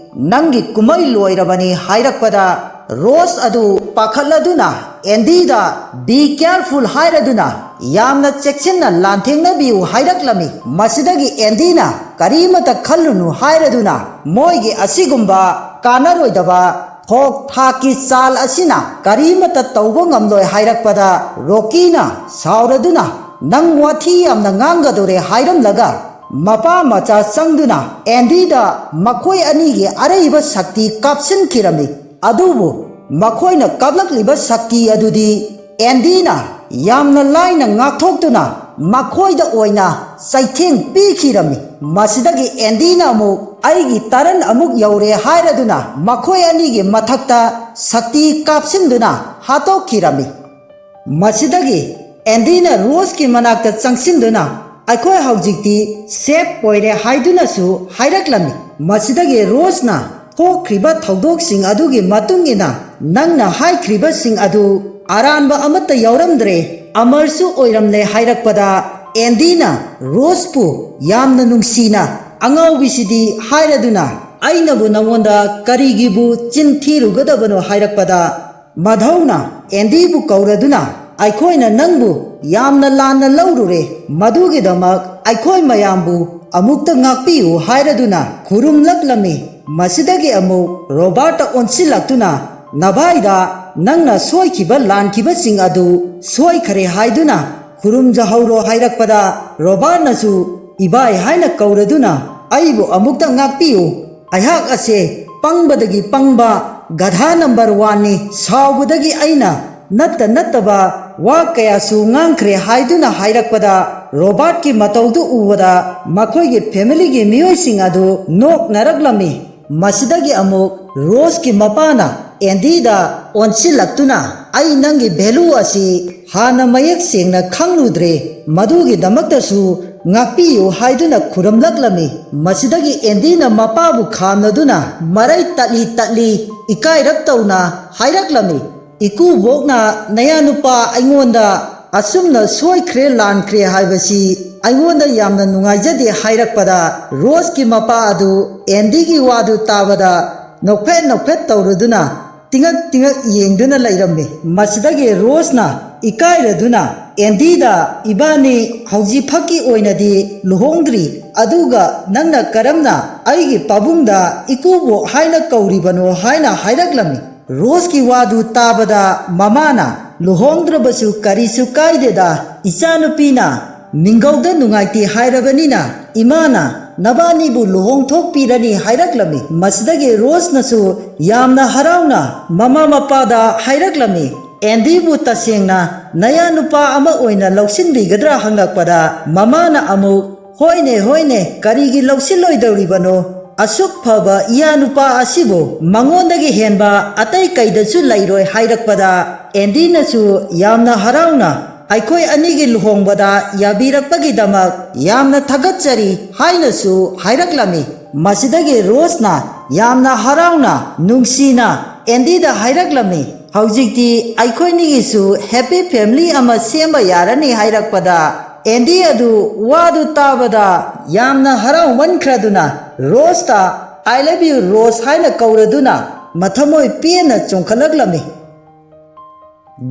ꯅꯪꯒꯤ ꯀꯨꯝꯍꯩ ꯂꯣꯏꯔꯕꯅꯤ" ꯍꯥꯏꯔꯛꯄꯗ, ꯔꯣꯁ ꯑꯗꯨ ꯄꯥꯈꯠꯂꯗꯨꯅ ꯑꯦꯟꯗꯤꯗ "Be careful" ꯍꯥꯏꯔꯗꯨꯅ ꯌꯥꯝꯅ ꯆꯦꯛꯁꯤꯟꯅ ꯂꯥꯟꯊꯦꯡꯅꯕꯤꯌꯨ ꯍꯥꯏꯔꯛꯂꯝꯃꯤ꯫ ꯃꯁꯤꯗꯒꯤ ꯑꯦꯟꯗꯤꯅ "ꯀꯔꯤꯃꯇ ꯈꯜꯂꯨꯅꯨ" ꯍꯥꯏꯔꯗꯨꯅ ꯃꯣꯏꯒꯤ ꯑꯁꯤꯒꯨꯝꯕ ꯀꯥꯟꯅꯔꯣꯏꯗꯕ ꯊꯣꯛ ꯊꯥꯛꯀꯤ ꯆꯥꯜ ꯑꯁꯤꯅ ꯀꯔꯤꯃꯇ ꯇꯧꯕ ꯉꯝꯂꯣꯏ ꯍꯥꯏꯔꯛꯄꯗ ꯔꯣꯀꯤꯅ ꯁꯥꯎꯔꯗꯨꯅ "ꯅꯪ ꯋꯥꯊꯤ ꯌꯥꯝꯅ ꯉꯥꯡꯒꯗꯧꯔꯦ" ꯍꯥꯏꯔꯝꯂꯒ ꯃꯄꯥ ꯃꯆꯥ ꯆꯪꯗꯨꯅ ꯑꯦꯟꯗꯤꯗ ꯃꯈꯣꯏ ꯑꯅꯤꯒꯤ ꯑꯔꯩꯕ ꯁꯛꯇꯤ ꯀꯥꯞꯁꯤꯟꯈꯤꯔꯝꯃꯤ꯫ ꯑꯗꯨꯕꯨ ꯃꯈꯣꯏꯅ ꯀꯥꯞꯂꯛꯂꯤꯕ ꯁꯛꯇꯤ ꯑꯗꯨꯗꯤ ꯑꯦꯟꯗꯤꯅ ꯌꯥꯝꯅ ꯂꯥꯏꯅ ꯉꯥꯛꯊꯣꯛꯇꯨꯅ ꯃꯈꯣꯏꯗ ꯑꯣꯏꯅ ꯆꯩꯊꯦꯡ ꯄꯤꯈꯤꯔꯝꯃꯤ꯫ ꯃꯁꯤꯗꯒꯤ ꯑꯦꯟꯗꯤꯅ ꯑꯃꯨꯛ "ꯑꯩꯒꯤ ꯇꯔꯟ ꯑꯃꯨꯛ ꯌꯧꯔꯦ" ꯍꯥꯏꯔꯗꯨꯅ ꯃꯈꯣꯏ ꯑꯅꯤꯒꯤ ꯃꯊꯛꯇ ꯁꯛꯇꯤ ꯀꯥꯞꯁꯤꯟꯗꯨꯅ ꯍꯥꯠꯇꯣꯛꯈꯤꯔꯝꯃꯤ꯫ ꯃꯁꯤꯗꯒꯤ ꯑꯦꯟꯗꯤꯅ ꯔꯣꯁꯀꯤ ꯃꯅꯥꯛꯇ ꯆꯪꯁꯤꯟꯗꯨꯅ "ꯑꯩꯈꯣꯏ ꯍꯧꯖꯤꯛꯇꯤ ꯁꯦꯐ ꯑꯣꯏꯔꯦ" ꯍꯥꯏꯗꯨꯅꯁꯨ ꯍꯥꯏꯔꯛꯂꯝꯃꯤ꯫ ꯃꯁꯤꯗꯒꯤ ꯔꯣꯁꯅ "ꯊꯣꯛꯈ꯭ꯔꯤꯕ ꯊꯧꯗꯣꯛꯁꯤꯡ ꯑꯗꯨꯒꯤ ꯃꯇꯨꯡ ꯏꯟꯅ ꯅꯪꯅ ꯍꯥꯏꯈ꯭ꯔꯤꯕꯁꯤꯡ ꯑꯗꯨ ꯑꯔꯥꯟꯕ ꯑꯃꯠꯇ ꯌꯥꯎꯔꯝꯗ꯭ꯔꯦ, ꯑꯃꯔꯁꯨ ꯑꯣꯏꯔꯝꯂꯦ" ꯍꯥꯏꯔꯛꯄꯗ ꯑꯦꯟꯗꯤꯅ ꯔꯣꯁꯄꯨ ꯌꯥꯝꯅ ꯅꯨꯡꯁꯤꯅ "ꯑꯉꯥꯎꯕꯤꯁꯤꯗꯤ" ꯍꯥꯏꯔꯗꯨꯅ "ꯑꯩꯅꯕꯨ ꯅꯉꯣꯟꯗ ꯀꯔꯤꯒꯤꯕꯨ ꯆꯤꯟ ꯊꯤꯔꯨꯒꯗꯕꯅꯣ" ꯍꯥꯏꯔꯛꯄꯗ ꯃꯙꯧꯅ ꯑꯦꯟꯗꯤꯕꯨ ꯀꯧꯔꯗꯨꯅ "ꯑꯩꯈꯣꯏꯅ ꯅꯪꯕꯨ ꯌꯥꯝꯅ ꯂꯥꯟꯅ ꯂꯧꯔꯨꯔꯦ, ꯃꯗꯨꯒꯤꯗꯃꯛ ꯑꯩꯈꯣꯏ ꯃꯌꯥꯝꯕꯨ ꯑꯃꯨꯛꯇ ꯉꯥꯛꯄꯤꯌꯨ" ꯍꯥꯏꯔꯗꯨꯅ ꯈꯨꯔꯨꯝꯂꯛꯂꯝꯃꯤ꯫ ꯃꯁꯤꯗꯒꯤ ꯑꯃꯨꯛ ꯔꯣꯕꯥꯔꯠꯇ ꯑꯣꯟꯁꯤꯜꯂꯛꯇꯨꯅ "ꯅꯚꯥꯏꯗ ꯅꯪꯅ ꯁꯣꯏꯈꯤꯕ ꯂꯥꯟꯈꯤꯕꯁꯤꯡ ꯑꯗꯨ ꯁꯣꯏꯈꯔꯦ" ꯍꯥꯏꯗꯨꯅ ꯈꯨꯔꯨꯝꯖꯍꯧꯔꯣ ꯍꯥꯏꯔꯛꯄꯗ ꯔꯣꯕꯥꯔꯠꯅꯁꯨ "ꯏꯕꯥꯏ" ꯍꯥꯏꯅ ꯀꯧꯔꯗꯨꯅ "ꯑꯩꯕꯨ ꯑꯃꯨꯛꯇ ꯉꯥꯛꯄꯤꯌꯨ, ꯑꯩꯍꯥꯛ ꯑꯁꯦ ꯄꯪꯕꯗꯒꯤ ꯄꯪꯕ ꯒꯙꯥ ꯅꯝꯕꯔ ꯋꯥꯟꯅꯤ, ꯁꯥꯎꯕꯗꯒꯤ ꯑꯩꯅ ꯅꯠꯇ ꯅꯠꯇꯕ ꯋꯥ ꯀꯌꯥꯁꯨ ꯉꯥꯡꯈ꯭ꯔꯦ" ꯍꯥꯏꯗꯨꯅ ꯍꯥꯏꯔꯛꯄꯗ ꯔꯣꯕꯥꯔꯠꯀꯤ ꯃꯇꯧꯗꯨ ꯎꯕꯗ ꯃꯈꯣꯏꯒꯤ ꯐꯦꯃꯤꯂꯤꯒꯤ ꯃꯤꯑꯣꯏꯁꯤꯡ ꯑꯗꯨ ꯅꯣꯛꯅꯔꯛꯂꯝꯃꯤ꯫ ꯃꯁꯤꯗꯒꯤ ꯑꯃꯨꯛ ꯔꯣꯁꯀꯤ ꯃꯄꯥꯅ ꯑꯦꯟꯗꯤꯗ ꯑꯣꯟꯁꯤꯜꯂꯛꯇꯨꯅ "ꯑꯩ ꯅꯪꯒꯤ ꯚꯦꯂꯨ ꯑꯁꯤ ꯍꯥꯟꯅ ꯃꯌꯦꯛ ꯁꯦꯡꯅ ꯈꯪꯂꯨꯗ꯭ꯔꯦ, ꯃꯗꯨꯒꯤꯗꯃꯛꯇꯁꯨ ꯉꯥꯛꯄꯤꯌꯨ" ꯍꯥꯏꯗꯨꯅ ꯈꯨꯔꯨꯝꯂꯛꯂꯝꯃꯤ꯫ ꯃꯁꯤꯗꯒꯤ ꯑꯦꯟꯗꯤꯅ ꯃꯄꯥꯕꯨ ꯈꯥꯝꯂꯗꯨꯅ ꯃꯔꯩ ꯇꯠꯂꯤ ꯇꯠꯂꯤ ꯏꯀꯥꯏꯔꯞ ꯇꯧꯅ ꯍꯥꯏꯔꯛꯂꯝꯃꯤ, "ꯏꯀꯨꯕꯣꯛꯅ ꯅꯌꯥꯅꯨꯄꯥ ꯑꯩꯉꯣꯟꯗ ꯑꯁꯨꯝꯅ ꯁꯣꯏꯈ꯭ꯔꯦ ꯂꯥꯟꯈ꯭ꯔꯦ ꯍꯥꯏꯕꯁꯤ ꯑꯩꯉꯣꯟꯗ ꯌꯥꯝꯅ ꯅꯨꯡꯉꯥꯏꯖꯗꯦ" ꯍꯥꯏꯔꯛꯄꯗ ꯔꯣꯁꯀꯤ ꯃꯄꯥ ꯑꯗꯨ ꯑꯦꯟꯗꯤꯒꯤ ꯋꯥꯗꯨ ꯇꯥꯕꯗ ꯅꯣꯛꯐꯦꯠ ꯅꯣꯛꯐꯦꯠ ꯇꯧꯔꯗꯨꯅ ꯇꯤꯉꯛ ꯇꯤꯉꯛ ꯌꯦꯡꯗꯨꯅ ꯂꯩꯔꯝꯃꯤ꯫ ꯃꯁꯤꯗꯒꯤ ꯔꯣꯁꯅ ꯏꯀꯥꯏꯔꯗꯨꯅ ꯑꯦꯟꯗꯤꯗ, "ꯏꯕꯥꯅꯤ ꯍꯧꯖꯤꯛ ꯐꯛꯀꯤ ꯑꯣꯏꯅꯗꯤ ꯂꯨꯍꯣꯡꯗ꯭ꯔꯤ, ꯑꯗꯨꯒ ꯅꯪꯅ ꯀꯔꯝꯅ ꯑꯩꯒꯤ ꯄꯥꯕꯨꯡꯗ ꯏꯀꯨꯕꯣꯛ ꯍꯥꯏꯅ ꯀꯧꯔꯤꯕꯅꯣ?" ꯍꯥꯏꯅ ꯍꯥꯏꯔꯛꯂꯝꯃꯤ꯫ ꯔꯣꯁꯀꯤ ꯋꯥꯗꯨ ꯇꯥꯕꯗ ꯃꯃꯥꯅ, "ꯂꯨꯍꯣꯡꯗ꯭ꯔꯕꯁꯨ ꯀꯔꯤꯁꯨ ꯀꯥꯏꯗꯦꯗ, ꯏꯆꯥꯅꯨꯄꯤꯅ ꯃꯤꯡꯒꯧꯗ ꯅꯨꯡꯉꯥꯏꯇꯦ ꯍꯥꯏꯔꯕꯅꯤꯅ ꯏꯃꯥꯅ ꯅꯕꯥꯅꯤꯕꯨ ꯂꯨꯍꯣꯡꯊꯣꯛꯄꯤꯔꯅꯤ" ꯍꯥꯏꯔꯛꯂꯝꯃꯤ꯫ ꯃꯁꯤꯗꯒꯤ ꯔꯣꯁꯅꯁꯨ ꯌꯥꯝꯅ ꯍꯔꯥꯎꯅ ꯃꯃꯥ ꯃꯄꯥꯗ ꯍꯥꯏꯔꯛꯂꯝꯃꯤ꯫ ꯑꯦꯟꯗꯤꯕꯨ ꯇꯁꯦꯡꯅ ꯅꯌꯥ ꯅꯨꯄꯥ ꯑꯃ ꯑꯣꯏꯅ ꯂꯧꯁꯤꯟꯕꯤꯒꯗ꯭ꯔꯥ ꯍꯪꯂꯛꯄꯗ ꯃꯃꯥꯅ ꯑꯃꯨꯛ, "ꯍꯣꯏꯅꯦ, ꯍꯣꯏꯅꯦ, ꯀꯔꯤꯒꯤ ꯂꯧꯁꯤꯜꯂꯣꯏꯗꯧꯔꯤꯕꯅꯣ? ꯑꯁꯨꯛ ꯐꯕ ꯏꯌꯥ ꯅꯨꯄꯥ ꯑꯁꯤꯕꯨ ꯃꯉꯣꯟꯗꯒꯤ ꯍꯦꯟꯕ ꯑꯇꯩ ꯀꯩꯗꯁꯨ ꯂꯩꯔꯣꯏ" ꯍꯥꯏꯔꯛꯄꯗ ꯑꯦꯟꯗꯤꯅꯁꯨ ꯌꯥꯝꯅ ꯍꯔꯥꯎꯅ, "ꯑꯩꯈꯣꯏ ꯑꯅꯤꯒꯤ ꯂꯨꯍꯣꯡꯕꯗ ꯌꯥꯕꯤꯔꯛꯄꯒꯤꯗꯃꯛ ꯌꯥꯝꯅ ꯊꯥꯒꯠꯆꯔꯤ" ꯍꯥꯏꯅꯁꯨ ꯍꯥꯏꯔꯛꯂꯝꯃꯤ꯫ ꯃꯁꯤꯗꯒꯤ ꯔꯣꯁꯅ ꯌꯥꯝꯅ ꯍꯔꯥꯎꯅ, ꯅꯨꯡꯁꯤꯅ ꯑꯦꯟꯗꯤꯗ ꯍꯥꯏꯔꯛꯂꯝꯃꯤ, "ꯍꯧꯖꯤꯛꯇꯤ ꯑꯩꯈꯣꯏꯅꯤꯒꯤꯁꯨ ꯍꯦꯄꯤ ꯐꯦꯃꯤꯂꯤ ꯑꯃ ꯁꯦꯝꯕ ꯌꯥꯔꯅꯤ" ꯍꯥꯏꯔꯛꯄꯗ ꯑꯦꯟꯗꯤ ꯑꯗꯨ ꯋꯥꯗꯨ ꯇꯥꯕꯗ ꯌꯥꯝꯅ ꯍꯔꯥꯎꯃꯟꯈ꯭ꯔꯗꯨꯅ ꯔꯣꯁꯇ "I love you, ꯔꯣꯁ" ꯍꯥꯏꯅ ꯀꯧꯔꯗꯨꯅ ꯃꯊꯃꯣꯏ ꯄꯦꯟꯅ ꯆꯣꯡꯈꯠꯂꯛꯂꯝꯃꯤ꯫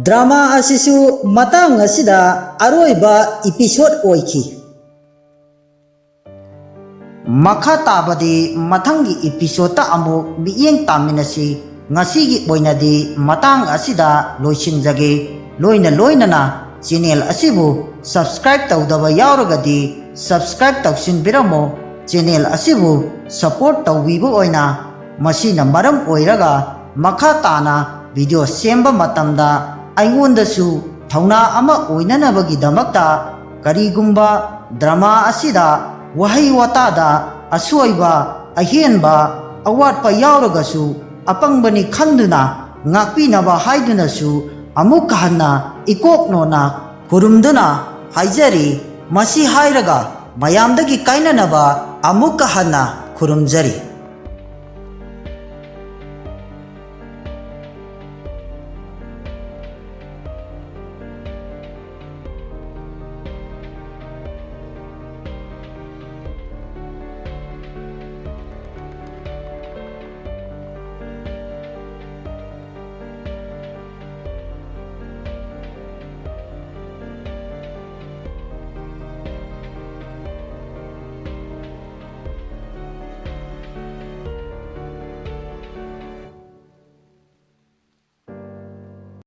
ꯗ꯭ꯔꯃꯥ ꯑꯁꯤꯁꯨ ꯃꯇꯥꯡ ꯑꯁꯤꯗ ꯑꯔꯣꯏꯕ ꯏꯄꯤꯁꯣꯗ ꯑꯣꯏꯈꯤ꯫ ꯃꯈꯥ ꯇꯥꯕꯗꯤ ꯃꯊꯪꯒꯤ ꯏꯄꯤꯁꯣꯗꯇ ꯑꯃꯨꯛ ꯃꯤꯠꯌꯦꯡ ꯇꯥꯃꯤꯟꯅꯁꯤ꯫ ꯉꯁꯤꯒꯤ ꯑꯣꯏꯅꯗꯤ ꯃꯇꯥꯡ ꯑꯁꯤꯗ ꯂꯣꯏꯁꯤꯟꯖꯒꯦ꯫ ꯂꯣꯏꯅ ꯂꯣꯏꯅꯅ ꯆꯦꯅꯦꯜ ꯑꯁꯤꯕꯨ ꯁꯕꯁꯀ꯭ꯔꯥꯏꯕ ꯇꯧꯗꯕ ꯌꯥꯎꯔꯒꯗꯤ ꯁꯕꯁꯀ꯭ꯔꯥꯏꯕ ꯇꯧꯁꯤꯟꯕꯤꯔꯝꯃꯣ꯫ ꯆꯦꯅꯦꯜ ꯑꯁꯤꯕꯨ ꯁꯄꯣꯔꯠ ꯇꯧꯕꯤꯕ ꯑꯣꯏꯅ ꯃꯁꯤꯅ ꯃꯔꯝ ꯑꯣꯏꯔꯒ ꯃꯈꯥ ꯇꯥꯅ ꯚꯤꯗꯤꯑꯣ ꯁꯦꯝꯕ ꯃꯇꯝꯗ ꯑꯩꯉꯣꯟꯗꯁꯨ ꯊꯧꯅꯥ ꯑꯃ ꯑꯣꯏꯅꯅꯕꯒꯤꯗꯃꯛꯇ ꯀꯔꯤꯒꯨꯝꯕ ꯗ꯭ꯔꯃꯥ ꯑꯁꯤꯗ ꯋꯥꯍꯩ ꯋꯥꯇꯥꯗ ꯑꯁꯣꯏꯕ, ꯑꯍꯦꯟꯕ, ꯑꯋꯥꯠꯄ ꯌꯥꯎꯔꯒꯁꯨ ꯑꯄꯪꯕꯅꯤ ꯈꯟꯗꯨꯅ ꯉꯥꯛꯄꯤꯅꯕ ꯍꯥꯏꯗꯨꯅꯁꯨ ꯑꯃꯨꯛ ꯍꯟꯅ ꯏꯀꯣꯛ ꯅꯣꯟꯅ ꯈꯨꯔꯨꯝꯗꯨꯅ ꯍꯥꯏꯖꯔꯤ꯫ ꯃꯁꯤ ꯍꯥꯏꯔꯒ ꯃꯌꯥꯝꯗꯒꯤ ꯀꯥꯏꯅꯅꯕ ꯑꯃꯨꯛꯀ ꯍꯟꯅ ꯈꯨꯔꯨꯝꯖꯔꯤ꯫